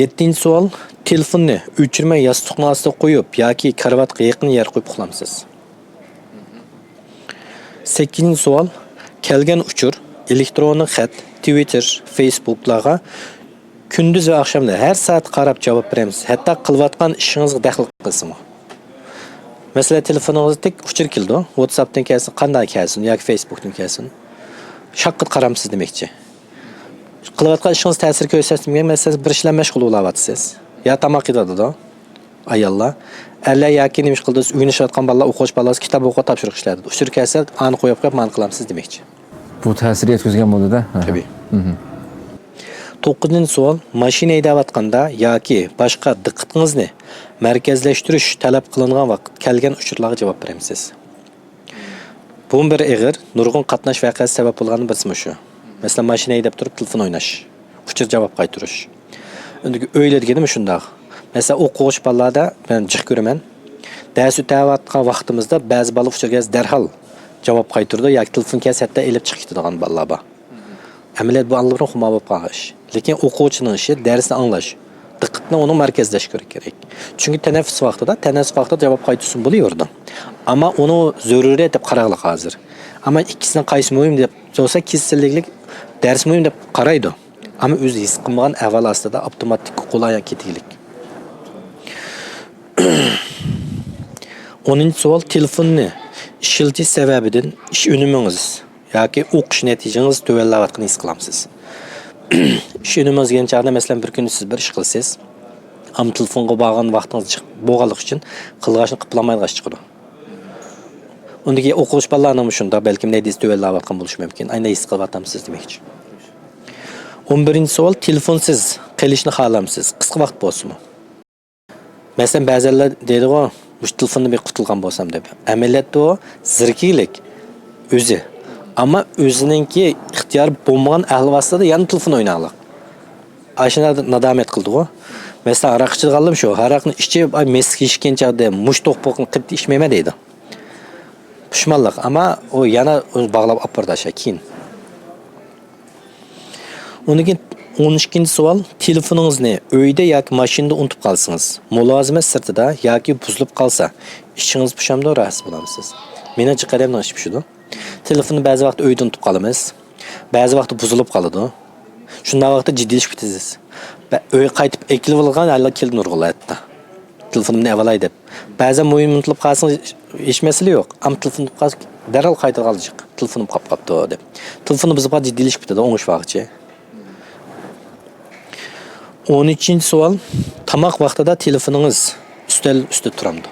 يەتتىنچى سوئال، تېلېفوننى ئۆچۈرمەي ياستۇقنىڭ ئاستىغا قويۇپ ياكى كارىۋاتقا يېقىن يەر قويۇپ ئۇخلامسىز؟ سەككىزىنچى سوئال، كەلگەن ئۇچۇر، ئېلېكترونلۇق خەت، تىۋىتتېر، فېيسبۇكلارغا كۈندۈز ۋە ئاخشامدا ھەر سائەت قاراپ جاۋاب بېرەمسىز، ھەتتا قىلىۋاتقان ئىشىڭىزغا دەخلى قىلسىمۇ. مەسىلەن، تېلېفونىڭىزغا تىك ئۇچۇر كېلىدۇ، ۋاتساپتىن كەلسۇن، قانداق كەلسۇن ياكى فېيسبۇكتىن كەلسۇن، شاققىدە قارامسىز دېمەكچى. قىلىۋاتقان ئىشىڭىز تەسىر كۆرسەتسىمۇ، مەسىلەن، سىز بىر ئىش بىلەن مەشغۇل بولاۋاتىسىز، يا تاماق يېتىۋاتىدۇ ئاياللار، ئەرلەر ياكى نېمە ئىش قىلىدۇ، ئۆگىنىشىۋاتقان بالىلار، ئوقۇغۇچى بالىلار كىتاب ئوقۇپ تاپشۇرۇق ئىشلەيدۇ. ئۇچۇر كەلسە، ئانى قويۇپ قويۇپ، مانا قىلامسىز دېمەكچى. بۇ تەسىر يەتكۈزگەن بولدى-دە. تەبىئىي. مھم. توققۇزىنچى سوئال، ماشىنا ھەيدەۋاتقاندا ياكى باشقا دىققىتىڭىزنى مەركەزلەشتۈرۈش تەلەپ قىلىنغان ۋاقىت كەلگەن ئۇچۇرلارغا جاۋاب بېرەمسىز؟ بۇمۇ بىر ئېغىر، نۇرغۇن قاتناش ۋەقەسى سەۋەب بولغان بىرسى مۇشۇ. مەسىلەن، ماشىنا ھەيدەپ تۇرۇپ تېلېفون ئويناش، ئۇچۇر جاۋاب قايتۇرۇش. ئەمدى ئۆيلەر دېگىنىمۇ شۇنداق. مەسىلەن، ئوقۇغۇچى بالىلاردا مەن جىق كۆرىمەن. دەرس ئۆتەۋاتقان ۋاقتىمىزدا بەزى بالىلار ئۇچۇر كەلسە دەرھال جاۋاب قايتۇرىدۇ ياكى تېلېفون كەلسە ھەتتا ئېلىپ چىقىپ كېتىدىغان بالىلار بار. ئەمەلىيەتتە بۇ ئاندىن بۇرۇن خۇمار بولۇپ قالغان ئىش. لېكىن ئوقۇغۇچىنىڭ ئىشى دەرسنى ئاڭلاش، دىققىتىنى ئۇنىڭ مەركەزلەشتۈرۈش كېرەك. چۈنكى تەنەپپۇس ۋاقتىدا، تەنەپپۇس ۋاقتىدا جاۋاب قايتۇرسىمۇ بولۇۋېرىدۇ. ئەمما ئۇنى زۆرۈرىيەت دەپ قارايلى ھازىر. ئەمما ئىككىسىنىڭ قايسى مۇھىم دەپ سورىسا، كېسەللىكلىك دەرس مۇھىم دەپ قارايدۇ. ئەمما ئۆزى ھېس قىلمىغان ئەھۋال ئاستىدا ئاپتوماتىك قول ئاياق كېتىگلىك. ئونىنچى سوئال، تېلېفوننى ئىشلىتىش سەۋەبىدىن ئىش ئۈنۈمىڭىز ياكى ئوقۇش نەتىجىڭىز تۆۋەنلەۋاتقىنىنى ھېس قىلامسىز؟ ئىش ئۈنۈمىڭىز دېگەن چاغدا، مەسىلەن، بىر كۈنى سىز بىر ئىش قىلىسىز، ئەمما تېلېفونغا بولغان ۋاقتىڭىز جىق بولغانلىقى ئۈچۈن قىلغاچنى قىلىپ بولالمايدىغان ئىش چىقىدۇ. ئۇندىكى ئوقۇغۇچى بالىلارنىڭمۇ شۇنداق، بەلكىم نەتىجىسى تۆۋەنلەۋاتقان بولۇشى مۇمكىن. ئاينا ھېس قىلىۋاتامسىز دېمەكچى. ئون بىرىنچى سوئال، تېلېفونسىز قېلىشنى خالامسىز؟ قىسقا ۋاقىت بولسىمۇ. مەسىلەن، بەزەنلەر دەيدىغۇ، مۇشۇ تېلېفوندىن بىر قۇتۇلغان بولسام دەپ. ئەمەلىيەتتە ئۇ زېرىكىشلىك ئۆزى. ئەمما ئۆزىنىڭكى ئىختىيارى بولمىغان ئەھۋال ئاستىدا يەنە تېلېفون ئويناڭلار. ئاشۇنداق نادامەت قىلىدىغۇ. مەسىلەن، ھاراق ئىچىدىغانلىرىم شۇ. ھاراقنى ئىچىپ، ئاي، مەستلىك يېشىككەن چاغدا مۇشۇ توقپاقنى قېتى ئىچمەيمەن دەيدۇ. پۇشمانلىق. ئەمما ئۇ يەنە ئۇنى باغلاپ ئاپپىرىدۇ ئاشۇ كېيىن. ئۇندىن كېيىن ئون ئىككىنچى سوئال، تېلېفونىڭىزنى ئۆيدە ياكى ماشىنىدا ئۇنتۇپ قالسىڭىز، مۇلازىمەت سىرتىدا ياكى بۇزۇلۇپ قالسا، ئىچىڭىز پۇشامدۇ، راھەتسىز بولامسىز؟ مېنىڭچە، جىق ئادەمنىڭ ئىچى پۇشىدۇ. تېلېفوننى بەزى ۋاقىت ئۆيدە ئۇنتۇپ قالىمىز. بەزى ۋاقىت بۇزۇلۇپ قالىدۇ. شۇنداق ۋاقىتتا جىددىيلىشىپ كېتىسىز. بە-، ئۆيگە قايتىپ ئەكېلىۋالغان ھاللار كېلىدۇ نۇرغۇنلار ھەتتا. تېلېفونۇمنى ئەۋەلاي دەپ. بەزەن مۇھىم ئۇنتۇلۇپ قالسىڭىز، ھېچ مەسىلە يوق. ئەمما تېلېفون ئۇنتۇپ قالسا، دەرھال قايتىدىغانلىق جىق. تېلېفونۇم قاپقاپتۇ دەپ. تېلېفوننى بۇزۇپ قالسا جىددىيلىشىپ كېتىدۇ، ئوڭشىۋالغۇچى. ئون ئۈچىنچى سوئال، تاماق ۋاقتىدا تېلېفونىڭىز ئۈستەل ئۈستىدە تۇرامدۇ؟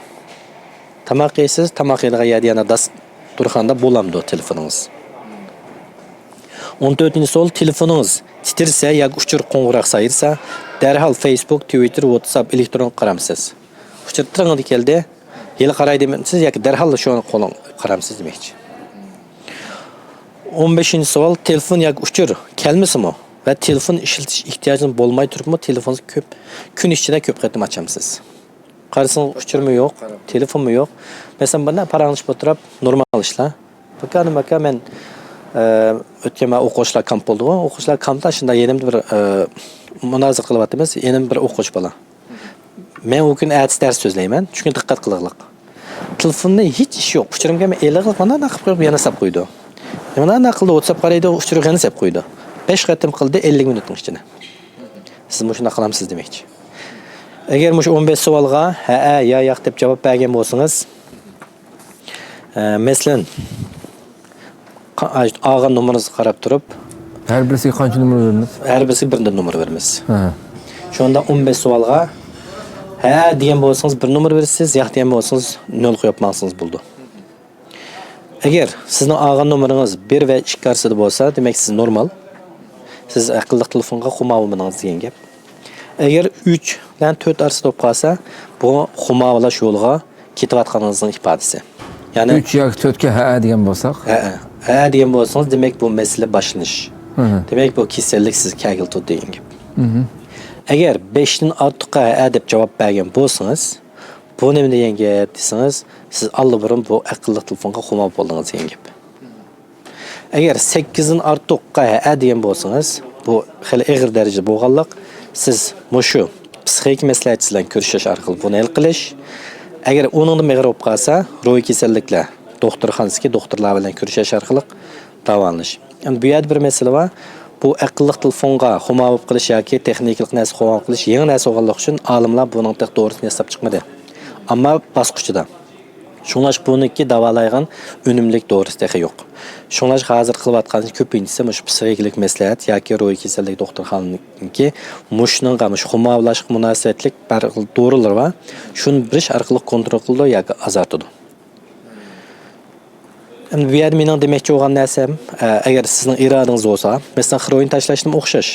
تاماق يەيسىز، تاماق يەيدىغان يەردە يەنە داستۇرخاندا بولامدۇ تېلېفونىڭىز؟ ئون تۆتىنچى سوئال، تېلېفونىڭىز تىترىسە ياكى ئۇچۇر قوڭغۇراق سايرىسا، دەرھال فېيسبۇك، تىۋىتتېر، ۋاتساپ، ئېلېكترون قارامسىز؟ ئۇچۇر تىرىڭىدا كەلدى، ھېلى قاراي دېمەمسىز ياكى دەرھال شۇ قولۇڭ قارامسىز دېمەكچى. ئون بەشىنچى سوئال، تېلېفون ياكى ئۇچۇر كەلمىسىمۇ ۋە تېلېفون ئىشلىتىش ئېھتىياجىڭىز بولماي تۇرۇپمۇ تېلېفونىڭىزنى كۆپ، كۈن ئىچىدە كۆپ قېتىم ئاچامسىز؟ قارىسىڭىز ئۇچۇرمۇ يوق، تېلېفونمۇ يوق. مەسىلەن، بۇنداق پاراڭلىشىپ ئولتۇرۇپ نورمال ئىشلار. ئاكا، نېمە ئاكا، مەن، ئە، ئۆتكەن مەن ئوقۇغۇچىلار كامپ بولدىغۇ. ئوقۇغۇچىلار كامپتا شۇنداق يېنىمدا بىر، ئە، مۇنازىرە قىلىۋاتىمىز. يېنىمدا بىر ئوقۇغۇچى بالا. مەن ئۇ كۈنى ئەتىسى دەرس سۆزلەيمەن، چۈنكى دىققەت قىلغىلىق. تېلېفوندا ھېچ ئىش يوق. ئۇچۇرۇم كەلمەي ئېلىغلىق مانا قىلىپ قويۇپ يەنە ساپ قويىدۇ. مانا قىلدى، ۋاتساپ قارايدۇ، ئۇچۇرغا يەنە ساپ قويىدۇ. بەش قېتىم قىلدى ئەللىك مىنۇتنىڭ ئىچىدە. سىز مۇشۇنداق قىلامسىز دېمەكچى. ئەگەر مۇشۇ ئون بەش سوئالغا ھەئە يا ياق دەپ جاۋاب بەرگەن بولسىڭىز، ئە، مەسىلەن، قا-، ئالغان نومۇرىڭىزغا قاراپ تۇرۇپ، ھەر بىرسىگە قانچە نومۇر بېرىمىز؟ ھەر بىرسىگە بىر نومۇر بېرىمىز. ھە. شۇندا ئون بەش سوئالغا ھە دېگەن بولسىڭىز بىر نومۇر بېرىسىز، ياق دېگەن بولسىڭىز نۆل قويۇپ ماڭسىڭىز بولىدۇ. ئەگەر سىزنىڭ ئالغان نومۇرىڭىز بىر ۋە ئىككى ئارىسىدا بولسا، دېمەك سىز نورمال. سىز ئەقىللىق تېلېفونغا خۇمار بولمىدىڭىز دېگەن گەپ. ئەگەر ئۈچ بىلەن تۆت ئارىسىدا بولۇپ قالسا، بۇ خۇمار بولۇش يولىغا كېتىۋاتقانلىقىڭىزنىڭ ئىپادىسى. يەنى ئۈچ ياكى تۆتكە ھەئە دېگەن بولساق؟ ھەئە. ھەئە دېگەن بولسىڭىز، دېمەك، بۇ مەسىلە باشلىنىش. ھە. دېمەك، بۇ كېسەللىك سىزگە كەلگىلى تۇرىدۇ دېگەن گەپ. مھم. ئەگەر بەشتىن ئارتۇققا ھەئە دەپ جاۋاب بەرگەن بولسىڭىز، بۇ نېمە دېگەن گەپ دېسىڭىز، سىز ئاللىبۇرۇن بۇ ئەقىللىق تېلېفونغا خۇمار بولدىڭىز دېگەن گەپ. ئەگەر سەككىزدىن ئارتۇققا ھەئە دېگەن بولسىڭىز، بۇ خېلى ئېغىر دەرىجىدە بولغانلىق، سىز مۇشۇ پسىخىك مەسلىھەتچىسى بىلەن كۆرۈشۈش ئارقىلىق بۇنى ھەل قىلىش. ئەگەر ئۇنىڭدىن ئېغىر بولۇپ قالسا، روھىي كېسەللىكلەر دوختۇرخانىسىدىكى دوختۇرلار بىلەن كۆرۈشۈش ئارقىلىق داۋالىنىش. ئەمدى بۇ يەردە بىر مەسىلە بار. بۇ ئەقىللىق تېلېفونغا خۇمار بولۇپ قېلىش ياكى تېخنىكىلىق نەرسە خۇمار بولۇپ قېلىش يېڭى نەرسە بولغانلىقى ئۈچۈن ئالىملار بۇنىڭ تېخى دورىسىنى ياساپ چىقمىدى. ئەمما باسقۇچىدا. شۇڭلاشقا بۇنىڭكى داۋالايدىغان ئۈنۈملۈك دورىسى تېخى يوق. شۇڭلاشقا ھازىر قىلىۋاتقان كۆپىنچىسى مۇشۇ پسىخىكىلىق مەسلىھەت ياكى روھىي كېسەللىك دوختۇرخانىنىڭكى مۇشۇنىڭغا، مۇشۇ خۇمار بولۇشقا مۇناسىۋەتلىك بىر خىل دورىلىرى بار. شۇنى بېرىش ئارقىلىق كونترول قىلىدۇ ياكى ئازارتىدۇ. ئەمدى بۇ يەردە مېنىڭ دېمەكچى بولغان نەرسەم، ئە، ئەگەر سىزنىڭ ئىرادىڭىز بولسا، مەسىلەن، خىروئىن تاشلاشنىمۇ ئوخشاش.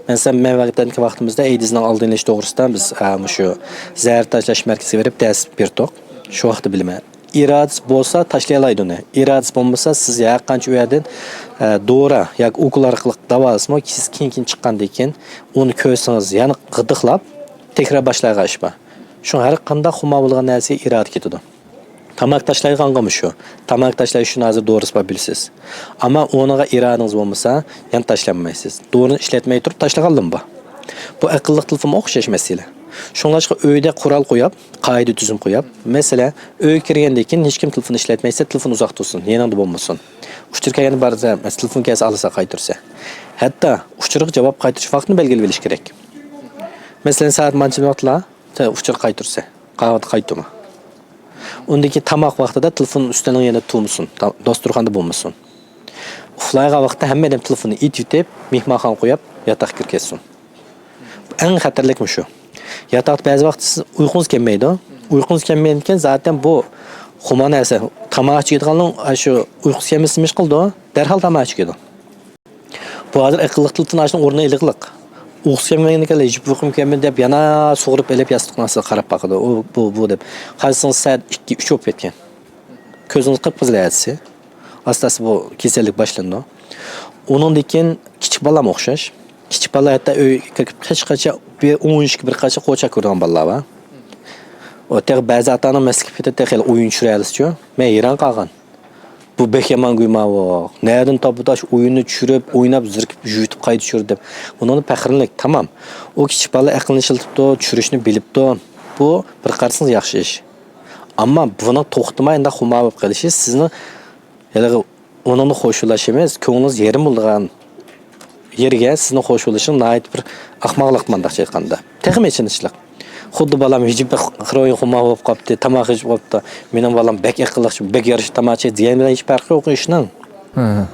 مەسىلەن، مەن ۋەتەندىكى ۋاقتىمىزدا ئەيدىزنىڭ ئالدىنى ئېلىش توغرىسىدا بىز، ئە، مۇشۇ زەھەر تاشلاش مەركىزىگە بېرىپ دەرس بەردۇق. شۇ ۋاقىتتا بىلىمەن. ئىرادىسى بولسا تاشلىيالايدۇ ئۇنى. ئىرادىسى بولمىسا سىز ھەر قانچە ئۇ يەردىن، ئە، دورا ياكى ئوكۇل ئارقىلىق داۋالىسىمۇ، كېسەل كېيىن، كېيىن چىققاندىن كېيىن ئۇنى كۆرسىڭىز يەنە غىدىقلاپ تەكرار باشلايدىغان ئىش بار. شۇڭا ھەر قانداق خۇمار بولغان نەرسىگە ئىرادە كېتىدۇ. تاماكا تاشلايدىغانغىمۇ شۇ. تاماكا تاشلاش ئۈچۈن ھازىر دورىسى بار بىلىسىز. ئەمما ئۇنىڭغا ئىرادىڭىز بولمىسا، يەنە تاشلىيالمايسىز. دورىنى ئىشلەتمەي تۇرۇپ تاشلىغانلىمۇ بار. بۇ ئەقىللىق تېلېفونغا ئوخشاش مەسىلە. شۇڭلاشقا ئۆيدە قورال قويۇپ، قائىدە تۈزۈم قويۇپ، مەسىلەن، ئۆيگە كىرگەندىن كېيىن ھېچكىم تېلېفون ئىشلەتمەيسەن، تېلېفون ئۇزاق تۇرسۇن، يېنىڭدا بولمىسۇن. ئۇچۇر كەلگەندە بارسا، مەسىلەن، تېلېفون كەلسە ئالىسەن، قايتۇرىسەن. ھەتتا ئۇچۇرغا جاۋاب قايتۇرۇش ۋاقتىنى بەلگىلىۋېلىش كېرەك. مەسىلەن، سائەت مانچە ۋاقىتلا ئۇچۇر قايتۇرىسەن، قاۋاقتا قايتۇرما. ئۇندىن كېيىن تاماق ۋاقتىدا تېلېفون ئۈستەلنىڭ يېنىدا تۇرمىسۇن، تا-، داستۇرخاندا بولمىسۇن. ئۇخلايدىغان ۋاقىتتا ھەممە ئادەم تېلېفوننى ئېتىۋېتىپ، مېھمانخانىغا قويۇپ، ياتاققا كىرىپ كەتسۇن. ئەڭ خەتەرلىكمۇ شۇ. ياتاقتا بەزى ۋاقىت سىز ئۇيقۇڭىز كەلمەيدۇ. ئۇيقۇڭىز كەلمەيدىكەن، زاتەن بۇ خۇمار نەرسە. تاماكا چېكىدىغاننىڭ شۇ ئۇيقۇسى كەلمىسە نېمە ئىش قىلىدۇ؟ دەرھال تاماكا چېكىدۇ. بۇ ھازىر ئەقىللىق تېلېفون ئاشۇنىڭ ئورنىنى ئېلىغلىق. ئۇيقۇسى كەلمىگەندىكىن، ھېچ ئۇيقۇم كەلمىدى دەپ يەنە سۇغۇرۇپ ئېلىپ ياستۇقنىڭ ئاستىغا قاراپ باقىدۇ. ئۇ، بۇ، بۇ دەپ. قارىسىڭىز سائەت ئىككى، ئۈچ بولۇپ كەتكەن. كۆزىڭىز قىپقىزىل ئەتىسى. ئاستا-ئاستا بۇ كېسەللىك باشلىنىدۇ. ئۇنىڭدىن كېيىن كىچىك بالام ئوخشاش. كىچىك بالا ھەتتا ئۆيگە كىرىپ ھېچقاچان بىر ئويۇن ئىشىككە بىر قاچا قوچاق كۆرىدىغان بالىلار بار. ئۇ تېخى بەزى ئاتا-ئانا مەسلىككە پېتى تېخى ئويۇن چۈشۈرەلىسىچۇ. مەن ھەيران قالغان. بۇ بەك يامان گۇيما بۇ. نەدىن تاپىدۇ ئاشۇ ئويۇننى چۈشۈرۈپ، ئويناپ، زېرىكىپ، يۇيۇتۇپ قايتا چۈشۈرىدۇ دەپ. ئۇنىڭدىن پەخىرلىنىلىك، تامام. ئۇ كىچىك بالا ئەقلىنى ئىشلىتىپتۇ، چۈشۈرۈشنى بىلىپتۇ. بۇ بىر قارىسىڭىز ياخشى ئىش. ئەمما بۇنىڭ توختىماي ئۇنداق خۇمار بولۇپ قېلىشى سىزنى ھېلىقى ئۇنىڭدا خوشلىشىمىز، كۆڭلىڭىز يېرىم بولىدىغان يېرىگە سىزنىڭ خوش بولۇشىڭىز ناھايىتى بىر ئاخماقلىق، مانداق ئېيتقاندا. تېخىمۇ ئېچىنىشلىق. خۇددى بالام ھىجىپ خىروئىن خۇمار بولۇپ قاپتۇ، تاماكا ئىچىپ قاپتۇ. مېنىڭ بالام بەك ئەقىللىق، بەك يارىشلىق تاماكا ئىچىدۇ دېگەن بىلەن ھېچ پەرقى يوق ئىشنىڭ. ھە.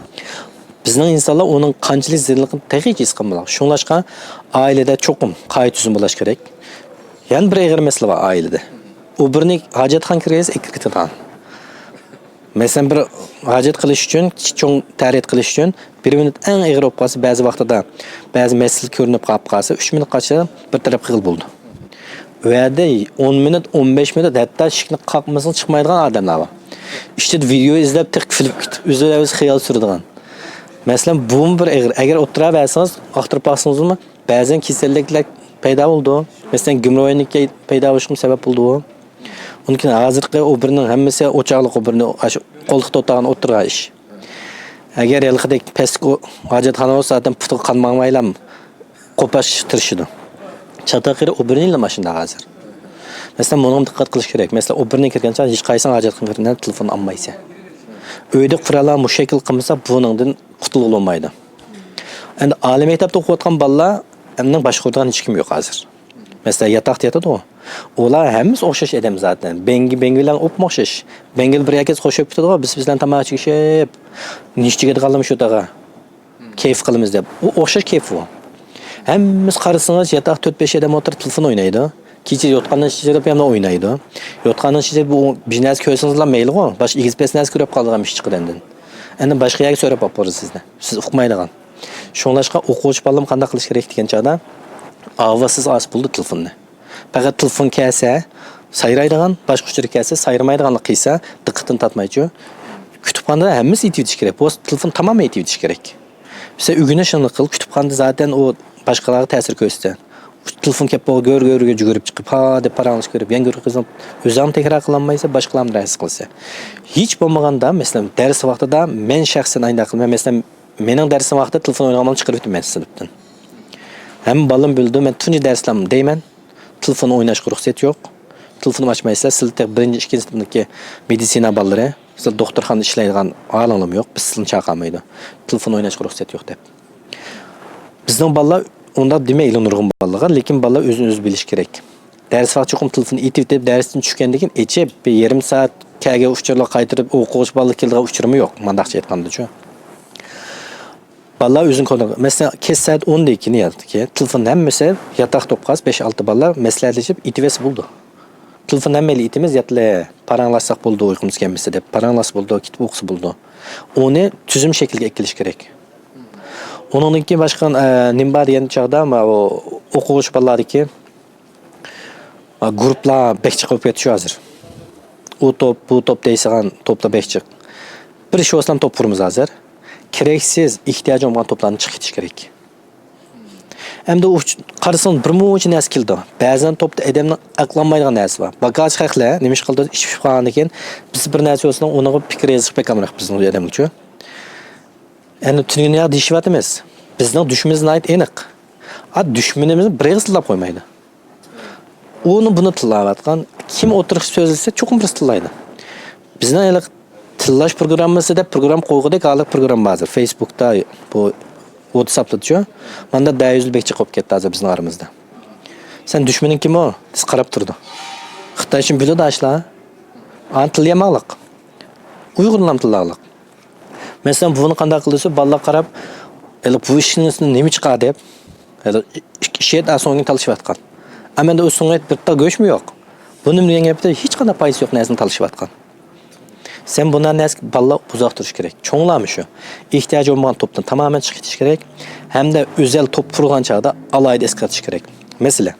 بىزنىڭ ئىنسانلار ئۇنىڭ قانچىلىك زىيانلىقىنى تېخىچە ھېس قىلمىدۇق. شۇڭلاشقا ئائىلىدە چوقۇم قائىدە-تۈزۈم بولۇش كېرەك. يەنە بىر ئېغىر مەسىلە بار ئائىلىدە. ئوبورنىك ھاجەتخانىغا كىرگەنسە ئېكىرىپ كېتىدىغان. مەسىلەن، بىر ھاجەت قىلىش ئۈچۈن، كىچىك چوڭ تەرەت قىلىش ئۈچۈن بىر مىنۇت ئەڭ ئېغىر بولۇپ قالسا، بەزى ۋاقتىدا بەزى مەسىلە كۆرۈنۈپ قاپ قالسا، ئۈچ مىنۇت قاچا بىر تەرەپ قىلغىلى بولىدۇ. ئۇ يەردە ئون مىنۇت، ئون بەش مىنۇت، ھەتتا ئىشىكنى قاقمىسىلا چىقمايدىغان ئادەملەر بار. ئىچىدە ۋىدېئو ئىزدەپ، تېخى كۈلۈپ كېتىپ، ئۆزى ئۆزى خىيال سۈرىدىغان. مەسىلەن، بۇمۇ بىر ئېغىر. ئەگەر ئوتتۇرىغا بەرسىڭىز، ئاختۇرۇپ باقسىڭىزمۇ، بەزەن كېسەللىكلەر پەيدا بولىدۇ. مەسىلەن، گېمروئىدنىڭكى پەيدا بولۇشىمۇ سەۋەب بولىدۇ. ئۇنىڭ كېيىن ھازىرقى ئوبورنىڭ ھەممىسى ئوچاقلىق ئوبورنى، ئاشۇ قولتۇقتا ئولتۇرغان ئىش. ئەگەر ھېلىقىدەك پەسلىك ئو-، ھاجەتخانا بولسا، زاتەن پۇتىغا قان ماڭمايلا قوپاش تىرىشىدۇ. چاتاق يېرى ئوبورنىلا ماشىنىدا ھازىر. مەسىلەن، بۇنىڭغا دىققەت قىلىش كېرەك. مەسىلەن، ئوبورنىغا كىرگەن چاغ ھېچقايسىڭ ھاجەتخانىغا كىرگەندە تېلېفون ئالمايسەن. ئۆيدە قوراللار مۇشۇ شەكىل قىلمىسا، بۇنىڭدىن قۇتۇلغىلى بولمايدۇ. ئەمدى ئالىي مەكتەپتە ئوقۇۋاتقان بالىلارنىڭ باشقۇرىدىغان ھېچكىمى يوق ھازىر. مەسىلەن، ياتاقتا ياتىدىغۇ. ئۇلار ھەممىسى ئوخشاش ئادەم زاتەن. بەڭگى، بەڭگى بىلەن ئوپمۇ ئوخشاش. بەڭگىلەر بىر يەرگە خوش بولۇپ كېتىدىغۇ، بىز، بىز بىلەن تاماكا چېكىشىپ، نېچە چېكىدىغانلىرىمۇ شۇ تاغا. كەيپ قىلىمىز دەپ. ئۇ ئوخشاش كەيپ ئۇ. ھەممىسى قارىسىڭىز، ياتاق تۆت-بەش ئادەم ئولتۇرۇپ تېلېفون ئوينايدۇ. كېچە يوتقاندىن شىجىرىپ يەنە ئوينايدۇ. يوتقاندىن شىجىرىپ بۇ بىر نەرسە كۆرسىڭىزلا مەيلىغۇ. باشقا ئېگىز-پەس نەرسە كۆرۈپ قالىدىغان ئىش چىقىدۇ ئاندىن. ئەندىن باشقا يەرگە سۆرەپ ئاپىرىدۇ سىزنى. سىز ئۇقمايدىغان. شۇڭلاشقا ئوقۇغۇچى بالىلىرىمۇ قانداق قىلىش كېرەك دېگەن چاغدا، ئاۋازسىز ئالسا بولىدۇ تېلېفوننى. پەقەت تېلېفون كەلسە سايرايدىغان، باشقا ئۇچۇر كەلسە سايرىمايدىغانلىق قىلسا، دىققىتىنى تارتمايچۇ. كۇتۇپخانىدا ھەممىسى ئېتىۋېتىش كېرەك. بولمىسا تېلېفون تامامەن ئېتىۋېتىش كېرەك. مەسىلەن، ئۆگىنىش شۇنداق قىل، كۇتۇپخانىدا زاتەن ئۇ باشقىلارغا تەسىر كۆرسىتە. تېلېفون كەپ بولغان، گۆر-گۆرگە يۈگۈرۈپ چىقىپ، ھا دەپ پاراڭلىشىپ كۆرۈپ، يەنە گۆر قىزىڭ ئۆزۈڭمۇ تەكرار قىلالمايسەن، باشقىلارمۇ رەھەتسىز قىلىسەن. ھېچ بولمىغاندا، مەسىلەن، دەرس ۋاقتىدا مەن شەخسەن ئاينداق قىلىمەن. مەسىلەن، مېنىڭ دەرسىم ۋاقتىدا تېلېفون ئوينىغانلارنى چىقىرىۋېتىمەن سىنىپتىن. ھەممە بالىلىرىم بىلىدۇ، مەن تۇنجى دەرسلەرمۇ دەيمەن، تېلېفون ئويناشقا رۇخسەت يوق. تېلېفون ئاچمايسىلەر، سىلەر تېخى بىرىنچى، ئىككىنچى سىنىپنىڭكى مېدىتسىنا بالىلىرى، سىلەر دوختۇرخانىدا ئىشلەيدىغان ھالىڭلارمۇ يوق، بىز سىلەرنى چاقىرمايدۇ. تېلېفون ئويناشقا رۇخسەت يوق دەپ. بىزنىڭ بالىلار ئۇنداق دېمەيلى نۇرغۇن بالىلارغا، لېكىن بالىلار ئۆزىنى ئۆزى بىلىشى كېرەك. دەرس ۋاقتى چوقۇم تېلېفون ئېتىۋېتىپ، دەرستىن چۈشكەندىن كېيىن ئېچىپ، بىر يېرىم سائەت كەلگەن ئۇچۇرلار قايتۇرۇپ، ئوقۇغۇچى بالىلار كېلىدىغان ئۇچۇرمۇ يوق، مۇنداقچە ئېيتقاندىچۇ. بالىلار ئۆزىنى كونترول، مەسىلەن، كەچ سائەت ئوندىن كېيىن ياتىدىكەن، تېلېفون ھەممىسى ياتاقتا بولۇپ قالسا، بەش-ئالتە بالىلار مەسلىھەتلىشىپ ئېتىۋەتسە بولىدۇ. تېلېفون ھەممەيلى ئېتىمىز، ياتلى پاراڭلاشساق بولىدۇ، ئۇيقۇمىز كەلمىسە دەپ پاراڭلاشسا بولىدۇ، كېتىپ ئوقۇسا بولىدۇ. ئۇنى تۈزۈم شەكلىگە ئەكېلىش كېرەك. ئۇنىڭدىن كېيىن باشقا، ئە، نېمە بار دېگەن چاغدا، ماۋۇ ئوقۇغۇچى بالىلاردىكى، ئا، گۇرۇپپىلار بەك جىق بولۇپ كەتتى شۇ ھازىر. ئۇ توپ، بۇ توپ دەيسىغان توپلار بەك جىق. بىر ئىش بولسىلا توپ قۇرىمىز ھازىر. كېرەكسىز، ئېھتىياجى بولمىغان توپلارنى چىقىپ كېتىش كېرەك. ئەمدى ئۇ قارىسىڭىز، بىر مۇنچە نەرسە كېلىدۇ. بەزەن توپتا ئادەمنىڭ ئەقلىيالمايدىغان نەرسە بار. باكاچى خەقلەر نېمە ئىش قىلىدۇ؟ ئىچىپ قالغاندىن كېيىن، بىز بىر نەرسە بولسىلا، ئۇنىڭغا پىكىر يېزىشقا بەك ئامراق بىزنىڭ ئادەملەرچۇ. ئەنە تۈنۈگۈن ياق دېيىشىۋاتىمىز. بىزنىڭ دۈشمىنىمىز ناھايىتى ئېنىق. ئا، دۈشمىنىمىزنى بىر ئېغىز تىللاپ قويمايدۇ. ئۇنى بۇنى تىللاۋاتقان، كىم ئوتتۇرىغا سۆزلىسە، چوقۇم بىرسى تىللايدۇ. بىزنىڭ ھېلىقى تىللاش پروگراممىسى دەپ پروگرامما قويغۇدەك ھېلىقى پروگرامما بار ھازىر. فېيسبۇكتا، بۇ ۋاتساپتىچۇ. ماندا دەيۈزلۈك بەك جىق بولۇپ كەتتى ھازىر بىزنىڭ ئارىمىزدا. سەن دۈشمىنىڭ كىم ئۇ؟ دېسە قاراپ تۇرىدۇ. خىتاي ئىشىنى بىلىدۇ ئاشۇلار. ئانى تىللىيالماقلىق. ئۇيغۇرلارمۇ تىللاقلىق. مەسىلەن، بۇنى قانداق قىلىسى، بالىلار قاراپ، ھېلى بۇ ئىشنىڭ ئىچىدىن نېمە چىقار دەپ، ھېلى ئىككى ئىش يەت ئاي سوڭ تالىشىۋاتقان. ئەمەندە ئۇ سوڭ بىر تال گۆشمۇ يوق. بۇنى دېگەن گەپتە ھېچقانداق پايدىسى يوق نەرسىنى تالىشىۋاتقان. سەن بۇنداق نەرسىگە بالىلار ئۇزاق تۇرۇشى كېرەك. چوڭلارمۇ شۇ. ئېھتىياجى بولمىغان توپتىن تامامەن چىقىپ كېتىش كېرەك. ھەمدە ئۆزەل توپ قۇرغان چاغدا ئالاھىدە ئەسكەرتىش كېرەك. مەسىلەن،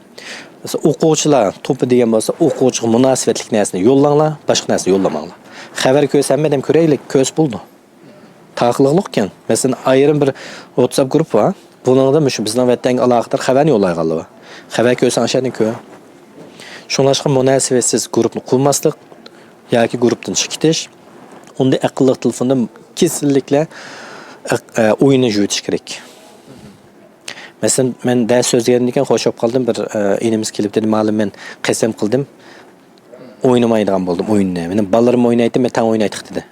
مەسىلەن، ئوقۇغۇچىلار توپى دېگەن بولسا، ئوقۇغۇچىغا مۇناسىۋەتلىك نەرسىنى يوللاڭلار، باشقا نەرسىنى يوللىماڭلار. خەۋەر كۆرسە ھەممە ئادەم كۆرەيلى، كۆرسە بولىدۇ. تارقىلىقلىق ئىكەن. مەسىلەن، ئايرىم بىر ۋاتساپ گۇرۇپپا بار. بۇنىڭدا مۇشۇ بىزنىڭ ۋەتەنگە ئالاقىدار خەۋەرنى يوللايدىغانلار بار. خەۋەر كۆرسەڭ ئاشۇ يەردىن كۆر. شۇڭلاشقا مۇناسىۋەتسىز گۇرۇپپىنى قۇرماسلىق ياكى گۇرۇپپىدىن چىقىپ كېتىش. ئۇندىن ئەقىللىق تېلېفوندا كېسىللىكلەر ئە، ئە، ئويۇننى يۈرۈتۈش كېرەك. مەسىلەن، مەن دەرس سۆزلىگەندىن كېيىن خوش بولۇپ قالدىم. بىر، ئە، ئىنىمىز كېلىپ دېدى، مۇئەللىم، مەن قەسەم قىلدىم، ئوينىمايدىغان بولدۇم ئويۇننى. مېنىڭ بالىلىرىم ئوينايتتى، مەن تەڭ ئوينايتتۇق دېدى.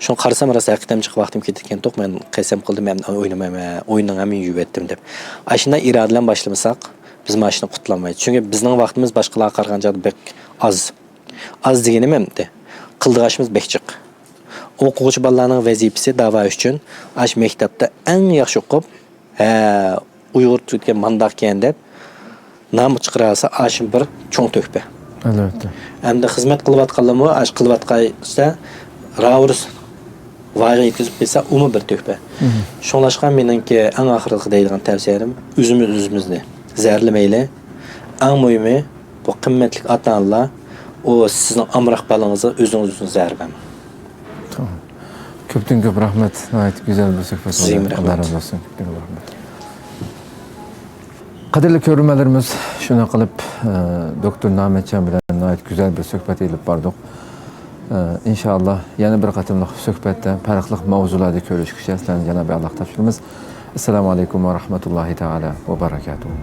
شۇنى قارىسام، راست ھەقىقەتەن جىق ۋاقتىم كېتىدىكەنتۇق، مەن قەسەم قىلدىم، مەن ئوينىمايمەن، ئويۇننىڭ ھەممىنى يۇيۇۋەتتىم دەپ. ئاشۇنداق ئىرادە بىلەن باشلىمىساق، بىز مانا شۇنى قۇتۇلالمايمىز. چۈنكى بىزنىڭ ۋاقتىمىز باشقىلارغا قارىغاندا بەك ئاز. ئاز دېگىنىم ئەمدى، قىلىدىغان ئىشىمىز بەك جىق. ئوقۇغۇچى بالىلارنىڭ ۋەزىپىسى داۋا ئۈچۈن ئاشۇ مەكتەپتە ئەڭ ياخشى ئوقۇپ، ھە، ئۇيغۇر تىلى مانداقكەن دەپ نام چىقىرالسا، ئاشۇ بىر چوڭ تۆھپە. ئەلۋەتتە. ئەمدى خىزمەت قىلىۋاتقانلارمۇ ئاشۇ قىلىۋاتقانسا راۋۇرۇس ۋايىغا يەتكۈزۈپ قىلسا، ئۇمۇ بىر تۆھپە. شۇڭلاشقا مېنىڭكى ئەڭ ئاخىرقى دەيدىغان تەۋسىيەم، ئۆزىمىز ئۆزىمىزنى زەھەرلىمەيلى. ئەڭ مۇھىمى، بۇ قىممەتلىك ئاتا-ئانىلار، ئۇ سىزنىڭ ئامراق بالىڭىزغا ئۆزىڭىز ئۆزىڭىز زەھەر بەرمەڭ. تامام. كۆپتىن كۆپ رەھمەت. ناھايىتى گۈزەل بىر سۆھبەت بولدى. سىزگىمۇ رەھمەت. ئاللا رازى بولسۇن. كۆپتىن كۆپ رەھمەت. قەدىرلىك كۆرۈرمەنلىرىمىز، شۇنداق قىلىپ، ئە، دوكتور نامەتجان بىلەن ناھايىتى گۈزەل بىر سۆھبەت ئېلىپ باردۇق. ئە، ئىنشائاللا، يەنە بىر قېتىملىق سۆھبەتتە، پەرقلىق ماۋزۇلاردا كۆرۈشكۈچە، سىلەرنى جانابى ئاللاغا تاپشۇرىمىز. ئەسسالامۇ ئەلەيكۇم ۋە رەھمەتۇللاھى تائالا ۋە بەرەكاتۇھۇ.